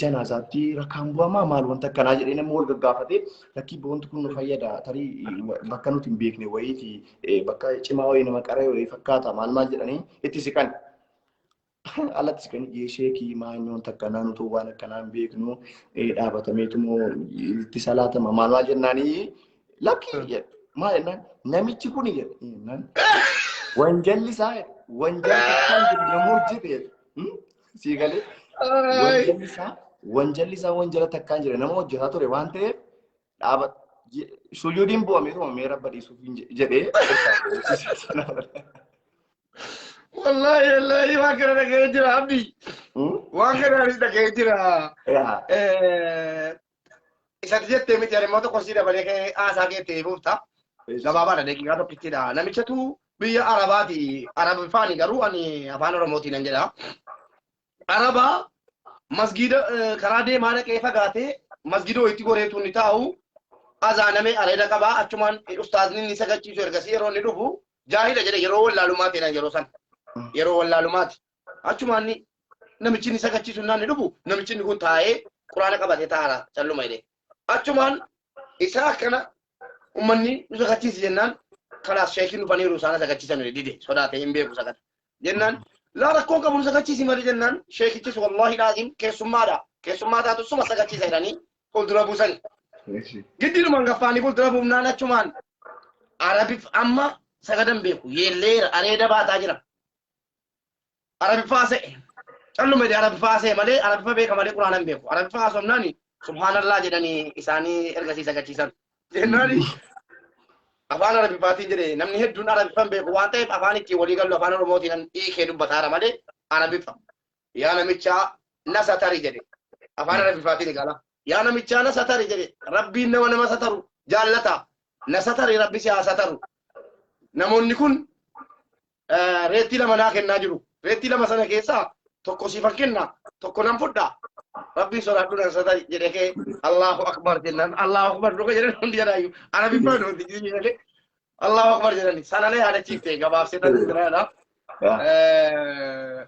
janaazaatti rakkaan bu'amaa maal wanta akkanaa jedhee namni wal gaggaafatee lakkii wanti kun nu fayyada tarii bakka nuti hin beekne wayiiti bakka cimaa wayii nama qaree wayii fakkaata maal maal jedhanii itti siqan. Alatti siqanii sheekii maanyoon takkanaa nuti waan akkanaa hin beeknu dhaabatameetu moo itti salaatama maal maal jennaanii lakkii jedhe. Maal jennaan namichi kun jedhe wanjalli isaa wanjalli kan jedhu nama hojjete sii galee wanjalli isaa wanjala takkaan jira nama hojjetaa ture waan ta'eef dhaaba suyuudiin bu'amee tumamee rabba dhiisuuf jedhee. Wallahi wallahi waan kana dhaga'ee jira Abdi. Waan kana anis dhaga'ee jira. Isatti jettee miti ani immoo tokko si dabalee ka'ee haasaa kee ta'ee buufta. Gabaabaadha daqiiqaa tokkittidha. Namichatu biyya Arabaati. Arabifaani garuu ani afaan Oromootiin nan jedha. Arabaa masgiida karaa deemaa dhaqee fagaatee masgiida wayitti goreetu inni taa'u azaanamee areeda qabaa achumaan ustaazni inni sagachiisu ergasii yeroo inni dhufu jaahila jedhe yeroo wallaalumaa ta'e yeroo sana. Yeroo wallaalumaati. Achumaan namichi inni sagachiisu inni dhufu namichi inni kun taa'ee quraana qabatee taa'ara calluma jedhe. Achumaan isaa akkana ummanni nu sagachiisi jennaan kalaas sheekiin dhufaniiru isaan sagachiisan dide sodaatee hin beeku sagada. Jennaan laa rakkoon qabu nu sagachiisi malee jennaan sheekichis wallaahi laazim keessummaadha. Keessummaa taatu suma sagachiisa jedhanii fuuldura buusan. Giddiinumaan gaffaanii fuuldura buufnaan achumaan Arabif amma sagadan beeku yeelleera areeda baataa jira. Arabiffaa se'e. Calluma jedhee Arabiffaa se'e malee Arabiffa beeka malee quraana hin beeku. Arabiffaa haasofnaani subhaanallaa jedhanii isaanii ergasii sagachiisan. Jennaani afaan Arabiffaatiin jedhee namni hedduun Arabiffa hin beeku waan ta'eef afaan ittiin walii galu afaan Oromootiin hiikee dubbataara malee Arabiffa. Yaa namichaa na satari jedhe. Afaan Arabiffaatiin eegala. Yaa namichaa na satari jedhe. Rabbiin nama nama sataru jaallata. Na satari rabbi si haa sataru. Namoonni kun reettii lama naa kennaa jiru. Reettii lama sana keessaa tokko siifan kenna tokko nan fudha. Rabbiin sodaadhu nan satari jedhe kee Allahu Akbar jennaan Allahu Akbar dhuga jedhan hundi jedhaayyuu. Arabiffaan hundi jedhanii Allahu Akbar jedhani. Sanalee yaadachiifte gabaabsee tan jiraadha.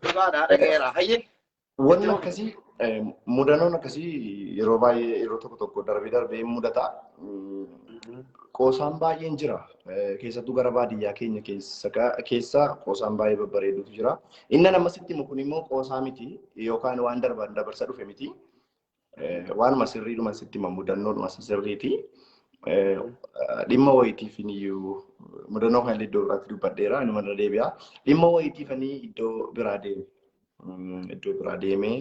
Dhugaadha dhaga'eera. Hayyee. Wanni akkasii mudannoon akkasii yeroo baay'ee yeroo tokko tokko darbee darbee mudata. Qoosaan baay'een jira. Keessattuu gara baadiyyaa keenya keessa qoosaan baay'ee babbareedutu jira. Inni nama sitti himu kun immoo qoosaa miti yookaan waan darban dabarsa dhufe miti. Waanuma sirriidhuma sitti hima mudannoodhuma sirriiti. Dhimma wayitiif iyyuu mudannoo kana iddoo biraatti dubbadheera inuma irra deebi'a. Dhimma wayitiif ani iddoo biraa deeme. Iddoo biraa deemee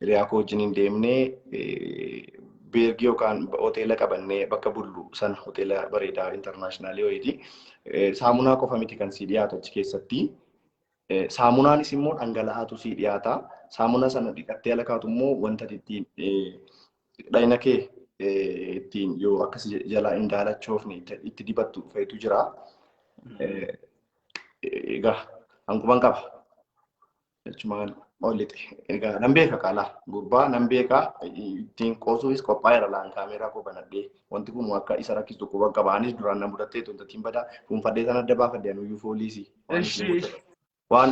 hiriyaa koo wajjin hin deemnee beergii yookaan hoteela qabannee bakka bullu sana hoteela bareedaa intarnaashinaalii wayiiti. Saamunaa qofa miti kan sii dhiyaatu achi keessatti. Saamunaanis immoo dhangala'aatu sii dhiyaata. Saamunaa sana dhiqattee ala kaatu immoo wanta ittiin dhayina kee ittiin yoo akkas jalaa hin daalachoofne itti dibattu fa'itu jira. Egaa hanquban qaba. Jechumaan ol lixe. Egaa nan beeka qaalaa gurbaa nan beeka ittiin qoosuufis qophaa'eera laan kaameeraa koo banadhee wanti kun akka isa rakkisu quban qaba. Anis duraan na mudattee wantattiin badaa fuunfadhee sana adda baafadhe anuyyuu fooliisii. Waan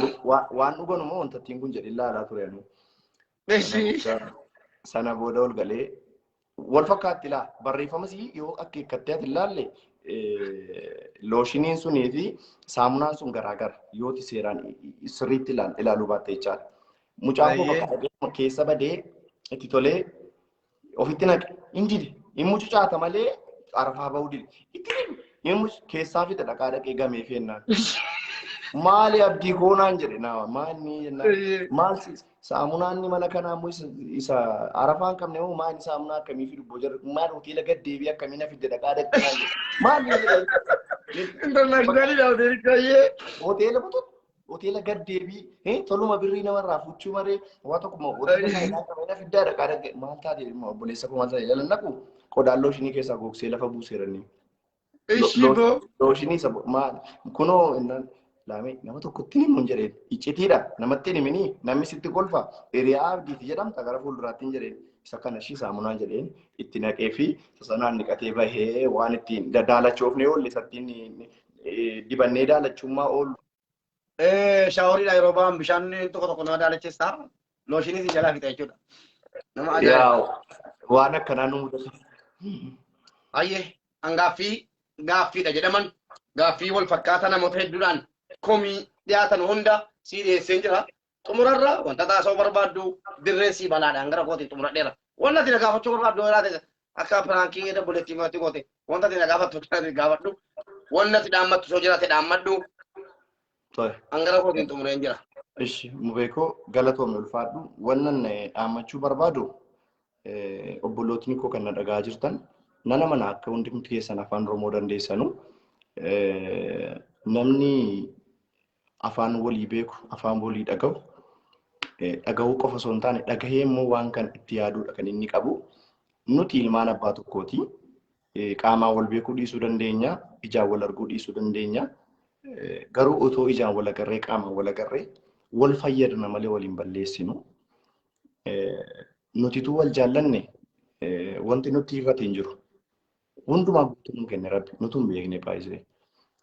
dhugan immoo wantattiin kun jedhee ilaalaa ture anuu. Sana booda ol galee wal fakkaatti laa barreeffamas yoo akkeekkattee ati ilaalle looshiniin sunii fi saamunaan sun garaagara yooti seeraan sirriitti ilaaluu baatte jechaadha. Mucaan koo bakka keessa badee itti tolee ofitti naqe hin dide hin mucucaata malee arafaa bahuu dide itti dide hin keessaa fixe dhaqaa dhaqee gamee feennaan. Maali abdii koonaan jedhe nama maali jennaan maal saamunaan mana kanaa immoo isa arafaa hin qabne moo maali saamunaa akkamii fidu boo jarri maal hoteela gad deebii akkamii na fidde dhaqaa dhaqee naan jedhe maali jedhe. Intarnaashinaaliidha hoteelicha hayyee. Hoteela butuun Hoteela gad deebii toluma birrii namarraa fuuchuu maree waa tokkuma hoteela faayidaa qabeenya fiddaa dhaqaa dhaqee maal taate obboleessa koo maal taate jalan naqu qodaan looshinii keessaa gogsee lafa buuseeranii. Ishii boo. Looshinii isa maal kunoo innaan laamee nama tokkotti himuun jedheen iccitiidha namatti hin himinii namni sitti kolfa hiriyaa abdiiti jedhamta gara fuulduraatti hin jedheen isa kana ishii saamunaan jedheen itti naqee fi sanaan dhiqatee bahee waan ittiin daalachoofnee oolle isattiin dibannee daalachummaa oolu. Shaaworiidha yeroo ba'an bishaan tokko tokko nama daalacheessa looshinii si jalaa fixa jechuudha. Nama ajaa'iba. Waan akkanaa nu mudata. Ayyee hangaaffii gaaffiidha jedhaman gaaffii wal fakkaataa namoota hedduudhaan komii dhiyaatan hunda sii dhiyeesseen jira. Xumurarra wanta taasisuu barbaaddu dirree sii balaadhaan gara kootiin xumuradheera. Wanta ati na gaafachuu barbaaddu jiraate akka piraankii dabboleettii maatii goote wanta ati na gaafattu jiraate gaafadhu. Wanta ati dhaammattu soo jiraate dhaammadhu. Hangara kootiin xumureen jira. Ishi mubeekoo galatoome ulfaadhu wannan dhaammachuu barbaadu obbolootni koo kan na dhagaa jirtan nana mana akka hundumti keessan afaan Oromoo dandeessanu namni afaan walii beeku afaan walii dhaga'u dhaga'uu qofa osoo hin taane dhagahee immoo waan kan itti yaaduudha kan inni qabu. Nuti ilmaan abbaa tokkooti. Qaamaan wal beekuu dhiisuu dandeenya, ijaan wal arguu dhiisuu dandeenya. Garuu otoo ijaan wal agarree qaamaan wal agarree wal fayyadna malee waliin balleessinu. Nutituu wal jaallanne wanti nutti hir'ate hin jiru. Hundumaa guutuu nu kenne Rabbi nutu hin beekne baay'isee.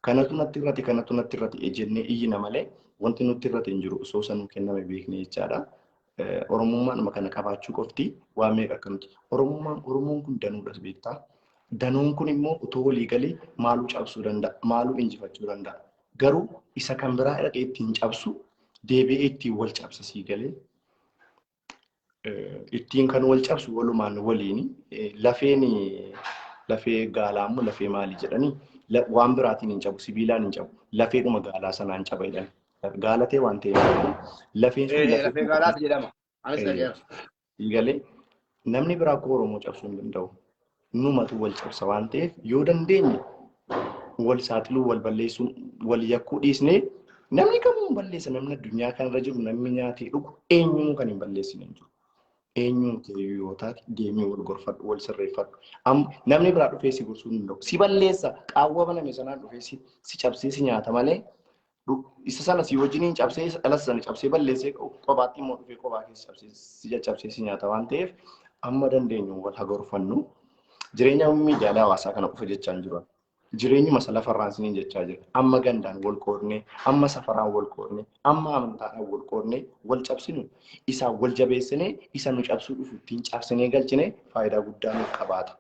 Kanatu natti hir'ate kanatu natti hir'ate jennee iyyina malee wanti nutti hir'ate hin jiru osoo san nu kenname beekne jechaadha. Oromummaan kana qabaachuu qofti waan meeqa akka nuti. Oromummaan Oromoon kun danuudhas beektaa. Danuun kun immoo otoo walii galee maaluu cabsuu danda'a maaluu injifachuu danda'a. Garuu isa kan biraa dhaqee ittiin cabsu deebi'ee ittiin wal cabsa sii galee ittiin kan wal cabsu walumaan waliin lafeen lafee gaalaa immoo lafee maalii jedhanii waan biraatiin hin cabu sibiilaan hin cabu lafeedhuma gaalaa sanaan caba jedhan gaalatee waan ta'eef lafeen sun lafee gaalaati jedhama. Anis dhaga'eera. Galee namni biraa akka Oromoo cabsuu hin danda'u. Numatu wal cabsa waan ta'eef yoo dandeenye wal saaxiluu wal balleessuu wal yakkuu dhiisnee namni kamuu hin balleessa namni addunyaa kanarra jiru namni nyaatee dhugu eenyuun kan hin balleessine hin jiru. Eenyuun kee yoo taate deemee wal gorfadhu wal sirreeffadhu. Namni biraa dhufee si gorsuu hin danda'u. Si balleessa qaawwa baname sanaan dhufee si cabsee si nyaata malee isa sana si wajjiniin cabsee dhala sana cabsee balleessee kophaatti immoo dhufee kophaa keessa cabsee si caccabsee si nyaata waan ta'eef amma dandeenyu wal hagorfannu. Jireenya miidiyaalee hawaasaa kana qofa jechaa hin jiru. Jireenyuma isa lafarraan isiniin jechaa jira. Amma gandaan wal qoodnee, amma safaraan wal qoodnee, amma amantaadhaan wal qoodnee wal cabsinu isaan wal jabeessinee isa nu cabsuu dhufu ittiin cabsinee galchinee faayidaa guddaa nuuf qabaata.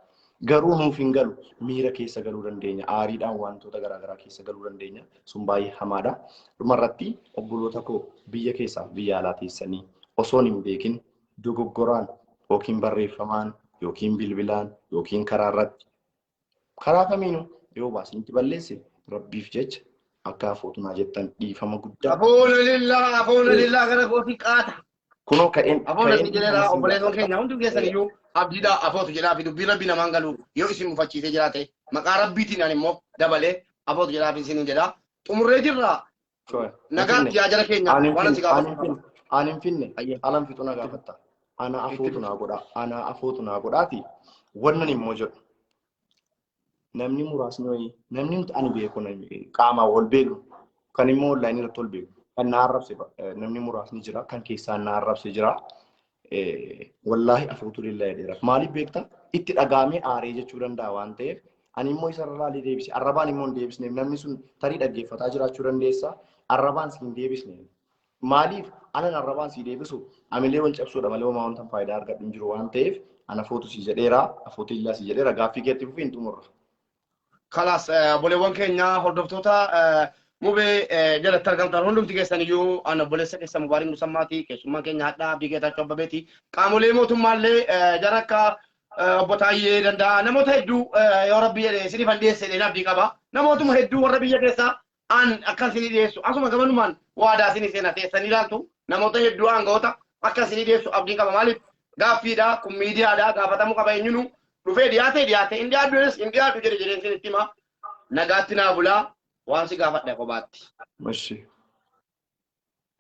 Garuu nuuf hin galu miira keessa galuu dandeenya. Aariidhaan wantoota garaagaraa keessa galuu dandeenya. Sun baay'ee hamaadha. Dhumarratti obboloota koo biyya keessaaf biyya alaa teessanii osoon hin beekin dogoggoraan yookiin barreeffamaan yookiin bilbilaan yookiin karaa irratti karaa kamiinuu yoo baasnitti balleesse rabbiif jecha akka afootunaa jettan dhiifama guddaa. Afoona lillaa afoona lillaa gara kootii qaata. Kunoo ka'een Afoona si jedheera obboleessoon keenya hundi keessan iyyuu abdiidhaa afootu jedhaa fi dubbii rabbii namaan galu yoo isin mufachiisee jiraate maqaa rabbiitiin ani immoo dabalee afootu jedhaa fi isiniin jedhaa xumurree jirra. Nagaatti yaa jara keenya waan asi gaafatu. Ani hin finne alan fixu na gaafatta. Ana afootu naa godhaa ana afootu naa godhaati wannan immoo jedhu. Namni muraasni wayii namni nuti ani beeku qaamaan wal beeku kan immoo onlaayinii irratti wal beeku kan na arrabse namni muraasni jira kan keessaan na arrabse jira. Wallaahi afootu lillaa jedheera. Maaliif beektaa? Itti dhagaamee aaree jechuu danda'a waan ta'eef ani immoo isa irraa deebise arrabaan immoo hin deebisneef namni sun tarii dhaggeeffataa jiraachuu dandeessa arrabaan si hin deebisne. Maaliif anan arrabaan si deebisu amilee wal cabsuudha malee homaa wanta faayidaa argadhu hin jiru waan ta'eef ana afootu si jedheera afootu illaa si jedheera gaaffii keetti fufii hin xumurra. Kalaas obboleewwan keenya hordoftoota mubee jalatti argamtan hundumti keessan iyyuu ana obboleessa keessa Mubaarik Musammaati keessummaan keenya hadhaa Abdii Geetaachoo Abbabeeti qaamolee mootummaallee jara akka obbo Taayyee danda'a namoota hedduu yoo rabbi jedhe isiniif an dhiyeesse jedheen abdii qaba namootuma hedduu warra biyya keessaa an akka isinii dhiyeessu asuma gamanumaan waadaa isinii seena teessanii ilaaltu namoota hedduu aangawoota akka isinii dhiyeessu abdiin qaba maaliif gaaffiidha kun miidiyaadha gaafatamuu qaba eenyunu dhufee dhiyaate dhiyaate hin dhiyaadhu jedhes hin dhiyaadhu jedhe jedheen isinitti hima nagaatti naa bulaa waan si gaafadha kophaatti. Ishi.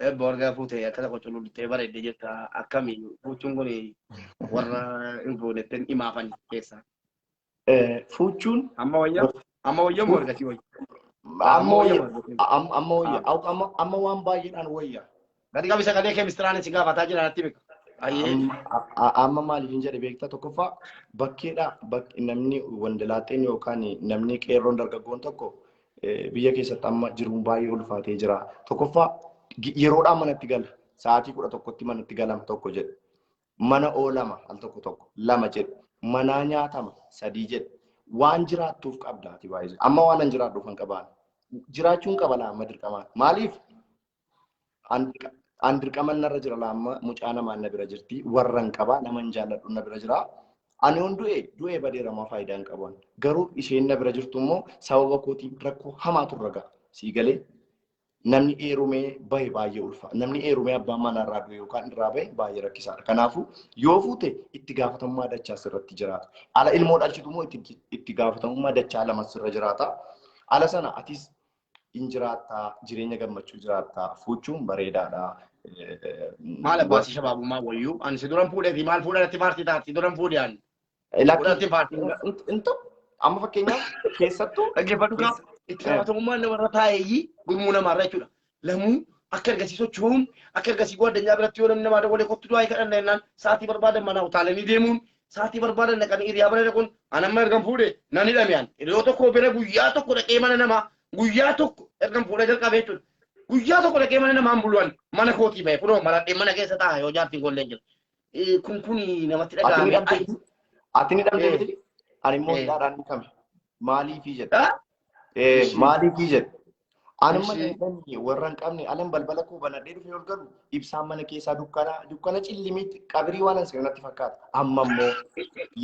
Eebba warga fuute akkasa qoccoluuttee bareedde jirta. Akkami fuuchuun kun warra hin fuunetti himaafan keessa? Fuuchuun Amma wayya? Amma wayya moo ergasii wayya? Amma wayya. Amma wayya. Amma waan baay'eedhaan wayya. Gadi qabi sagalee keemistiraan si gaafataa jira natti beeka. Ayyee. Amma maaliif hin jedhe beektaa? Tokkoffaa bakkeedha namni wandalaaxeen yookaan namni qeerroon dargaggoon tokko biyya keessatti amma jiruun baay'ee ulfaatee jira. Tokkoffaa yeroodhaan manatti gala. Sa'aatii 11tti manatti galama tokko jedhe. Mana oolama al tokko tokko lama jedhe. Manaa nyaatama sadii jedhe. Waan jiraattuuf qabda ati baay'ee. Amma waan an jiraadhuuf hin qabaan. Jiraachuun qaba laa amma dirqamaan. Maaliif? An dirqama narra jira laa amma mucaa namaa na bira jirti. Warra hin qaba nama hin jaalladhu na bira jira. Ani yoon du'e du'e badeera maa faayidaa hin qabu. Garuu isheen na bira jirtu immoo sababa kootiin rakkoo hamaatu irra ga'a. Sii galee namni eerumee bahe baay'ee ulfa. Namni eerumee abbaan manaa irraa du'e yookaan irraa bahe baay'ee rakkisaadha. Kanaafuu yoo fuute itti gaafatamummaa dachaa sirratti jiraata. Ala ilmoo dhalchitu immoo itti gaafatamummaa dachaa lama sirra jiraata. Ala sana atis hin jiraattaa, jireenya gammachuu jiraattaa, fuuchuun bareedaadha. Maal abbaasii shabaabummaa wayyuu? Ani si duran fuudheeti maal fuudhan faartii taati si duran fuudhe ani. Fuudhatti faartii. Intu amma fakkeenyaaf keessattuu Dhaggeeffadhu kaa itti gaafatamummaan namarra taa'eeyyii gurmuu namaarra jechuudha. Lamuu akka ergasii socho'uun akka ergasii addunyaa biratti yoo namni namaa dabalee kottu du'aa kadhanna jennaan sa'aatii barbaadan manaa utaalanii deemuun sa'aatii barbaadan dhaqanii hiriyaa bira dhaquun an amma ergan fuudhe nan hidhame an hiriyoo tokko bira guyyaa tokko dhaqee mana namaa guyyaa tokko ergan fuudhee jalqabe jechuudha. Guyyaa tokko dhaqee mana namaa hin bulu'an mana kootii bahe kunoo maradhee mana keessa taa'a yoo jaartiin kollee jira. Kun kun namatti dhaga'ame. Ati ni dhabdee miti? Ani immoo hidhaadhaan hiikame. Maaliifii jedha? Maaliifii jedha? Anuma dandeenye warra hin qabne alan balbala koo banadhee dhufee ol galu ibsaan mana keessaa dukkana dukkana cillimiitti qabrii waan an natti fakkaata. Amma immoo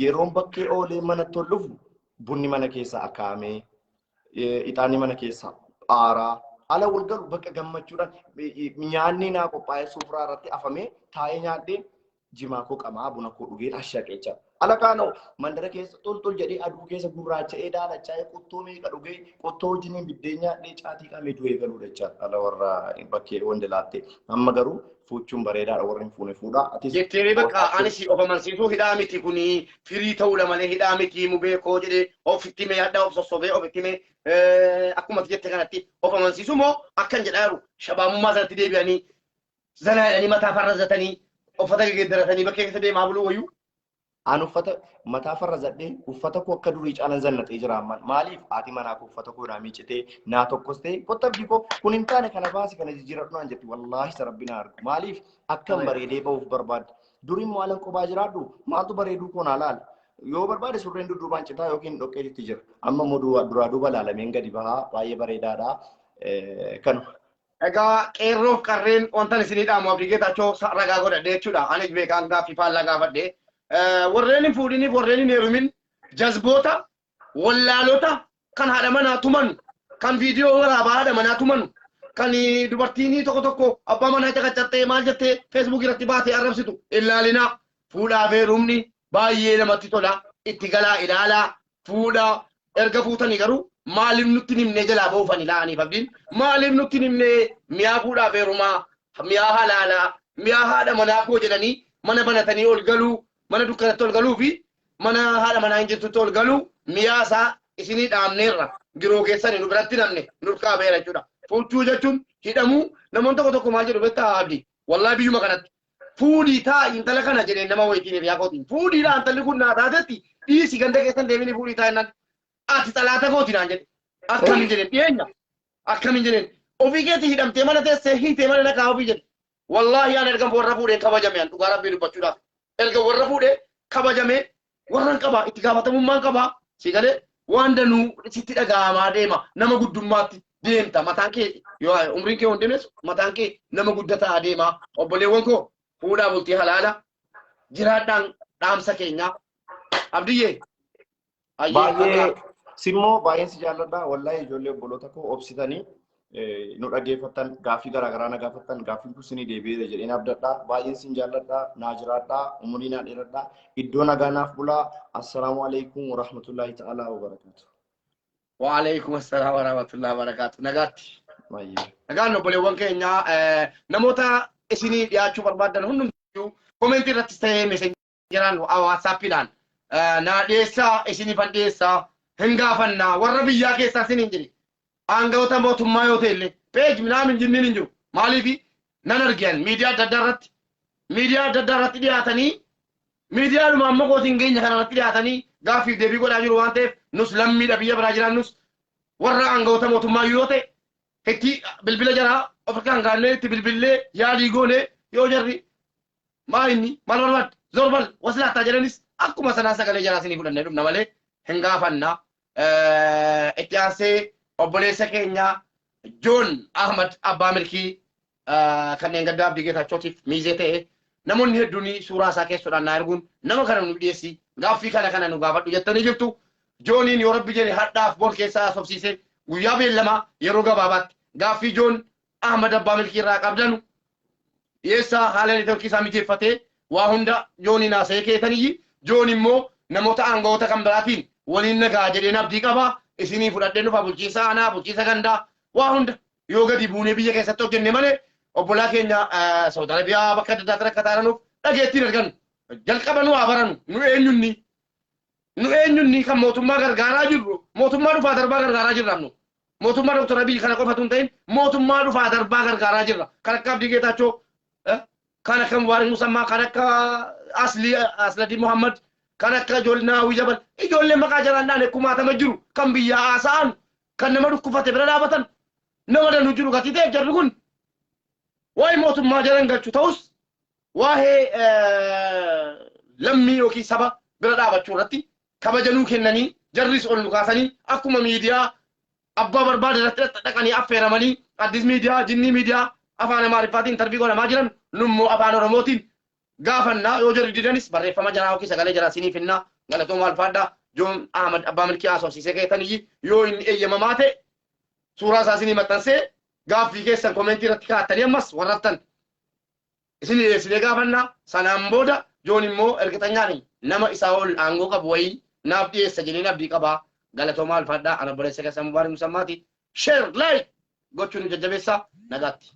yeroon bakkee oolee manatti ol dhufu bunni mana keessaa akaa'amee ixaanni mana keessaa aaraa ala wal galu bakka gammachuudhaan nyaanni naa qophaa'ee sufuraa irratti afamee taa'ee nyaadhee jimaa koo qamaa buna koo dhugee ashaqee jira. Ala kaanoo mandara keessa xulxul jedhee aduu keessa gurraacha'ee daalacha'ee qottoo meeqa dhugee qottoo wajjiniin biddeen nyaadhee caatii qamee du'ee galuu jecha ala warra bakkee wandi laatte. Amma garuu fuuchuun bareedaadha warri hin fuune fuudhaa. Atis Jettee bakka anis of amansiisuu hidhaa miti kuni firii ta'uudha malee hidhaa miti mubee koo jedhee ofitti mee hadhaa of sossobee ofitti mee akkuma jette kanatti of amansiisuu moo akkan jedhaa jiru shabaamummaa sanatti deebi'anii zanaa jedhanii mataa farrazatanii uffata geeddaratanii bakkee keessa deemaa buluu wayyuu. An uffata mataa farrazadhee uffata koo akka durii caalan zannatee jira ammaan. Maaliif haati manaa koo uffata koo naa miicitee naa tokkos ta'e kotta abdii koo kun hin taane kana baasi kana jijjiiradhu naan jetti wallaahi isa rabbi naa argu. Maaliif akkan bareedee ba'uuf barbaadde. Duri immoo alan kophaa jiraadhu maaltu bareeduu koo naa laala. Yoo barbaade surreen dudduubaan citaa yookiin dhoqqeetitti jira. Amma immoo duraa duuba laalameen gadi bahaa baay'ee bareedaadha. Kanuma. Egaa qeerroof qarreen wantan isinii dhaamu Abdii Geetaachoo ragaa godhadhe jechuudha. Anis beekaan gaaffii faallaa gaafadhe. Warreen hin fuudhiniif warreen hin heerumin jazboota wallaalota kan haadha manaa tuman kan viidiyoo waraabaa haadha manaa tuman kan dubartiin tokko tokko abbaa manaa caqacattee maal jettee feesbuuk irratti baatee arrabsitu ilaalinaa. Fuudhaa fi heerumni baay'ee namatti tola. Itti galaa ilaalaa fuudhaa erga fuutanii garuu maaliif nutti himnee jalaa ba'uufani la'aniif abdiin maaliif nutti himnee mi'aa fuudhaa fi heerumaa mi'aa halaalaa mi'aa haadha manaa koo jedhanii mana banatanii ol galuu mana dukkanatti ol galuu fi mana haadha manaa hin jirtutti ol galuu mi'aa isaa isinii dhaamneerra giroo keessanii nu biratti namne nurkaa beera jechuudha. Fuuchuu jechuun hidhamuu namoonni tokko tokko maal jedhu beektaa abdii wallaahi biyyuma kanatti fuudhii taa'i intala kana jedhee nama wayitiin hiriyaa kootiin fuudhiidha intalli kun naa taatetti dhiisi ganda keessan deemini fuudhii taa'innan ati xalaata kooti naan jedhe akkamiin jedheen dhiyeenya akkamiin jedheen ofii keetii hidhamtee mana teessee hiitee mana naqaa ofii jedhe wallaahi an erga warra fuudheen kabajame an dhugaa rabbii dubbachuudhaaf erga warra fuudhee kabajame warran qaba itti gaafatamummaan qaba si galee waan danuu sitti dhaga'amaa deema nama guddummaatti deemta mataan kee yoo umriin kee hin deemnes mataan kee nama guddataa deema obboleewwan koo fuudhaa bultii halaala jiraadhaan dhaamsa keenyaa Abdiyyee. Baay'ee simmoo baay'een si jaalladha wallaahi ijoollee obboloota koo obsitanii nu dhaggeeffattan gaaffii garaagaraa na gaafattan gaaffiin kun sinii deebi'eera jedheen abdadha baay'een sin jaalladha naa jiraadha umurii naa dheeradha iddoo nagaa naaf bulaa assalaamu alaikum warahmatullaahi ta'aalaa wabarakaatu. Waalaikum assalaam warahmatullahi wabarakatuh. Nagaatti. Baay'ee. Nagaan obboleewwan keenya, namoota isinii dhiyaachuu barbaadan hundumtuu comment irrattis ta'ee messengeraan, WhatsAppiidhaan naa dhiyeessaa, isiniifan dhiyeessaa, hin gaafannaa. Warra biyyaa keessaa isiniin jedhe, aangawoota mootummaa yoo ta'e illee peej minaamin jinniin hin jiru. Maaliifi nan argan miidiyaa adda addaa irratti, miidiyaa adda addaa irratti dhiyaatanii, miidiyaadhuma amma kootiin keenya kana irratti dhiyaatanii gaaffiif deebii godhaa jiru waan ta'eef, nus lammiidha biyya biraa jiraannus warra aangawoota mootummaa yoo ta'e itti bilbila jaraa of harkaan kaannee itti bilbillee yaalii goonee, yoo jarri maa inni maal barbaadde zorbal waslaattaa jedhanis akkuma sanaa sagalee jaraa isinii fudhannee dhufna malee hin gaafannaa. Itti aansee obboleessa keenya Joon Ahmad Abbaa Milkii, kanneen gaddaa Abdii Geetachootiif miizee ta'e, namoonni hedduun suuraa isaa keessoodhaan naa erguun nama kana nu dhiyeessi, gaaffii kana kana nu gaafadhu jettanii jirtu. Jooniin yoo Rabbi jedhe hadhaaf bor keessaa haasofsiise guyyaa beellamaa yeroo gabaabaatti gaaffii Joon Ahmad Abbaa Milkii irraa qabdanu dhiyeessaa. Haala networkii isaa mijeeffatee waa hunda Jooniin haasa'ee keetaniyyi, Joon immoo namoota aangawoota kan biraatiin waliin nagaa jedheen abdii qaba. Isinii fudhadheen dhufa. Bulchiinsa aanaa, bulchiinsa gandaa, waa hunda yoo gadi buunee biyya keessatti hojjenne malee obbolaa keenya Saudi Arabiyaa bakka adda addaatti rakkataa jiranuuf dhageettiin argannu. Jalqaba nu haa baranu nu eenyunni, nu eenyunni kan mootummaa gargaaraa jirru. Mootummaa dhufaa darbaa gargaaraa jirra nu. Mootummaa Dr. Abiy kana qofatu hin ta'in, mootummaa dhufaa darbaa gargaaraa jirra. Kan akka Abdii Geetaachoo, kan akka Mubaarik Musammaa, kan akka Aslii Asladii Muhammad, kan akka ijoollee Naawii Jabal, ijoollee maqaa jalaan dhaane kumaatama jiru, kan biyyaa haasa'an, kan nama dhukkufate bira dhaabatan, nama danuu jiru gatii ta'eef, jarri kun waa'ee mootummaa jalan galchu ta'us waa'ee lammii yookiin saba bira dhaabachuu irratti kabajanuu kennanii, jarris ol nu kaasanii, akkuma miidiyaa abbaa barbaade irratti dhaqanii affeeramanii, Addis Miidiyaa, Jinnii Miidiyaa afaan Amaariffaatiin interview godhamaa jiran, nummoo afaan Oromootiin gaafannaa. Yoo jarri didanis barreeffama jaraa yookiin sagalee jaraa siniif hinnaa. Galatooma, alfaadhaa. Joon Ahmad Abbaa Milkii haasofsiisee keetaniyyi, yoo inni eeyyamamaa ta'e suuraa isaa isinii maxxansee, gaaffii keessan comment irratti kaa'attanii ammas warraftan isin dhiyeessinee gaafannaa. Sanaan booda Joon immoo ergixanyaan nama isaa ol aangoo qabu wayii naaf dhiyeessa jedheen abdii qabaa. Galatoomaa, alfaadhaa. Ana obboleessa keessan Mubaarik Musammaati. Share, like gochuun nu jajjabeessaa. Nagaatti.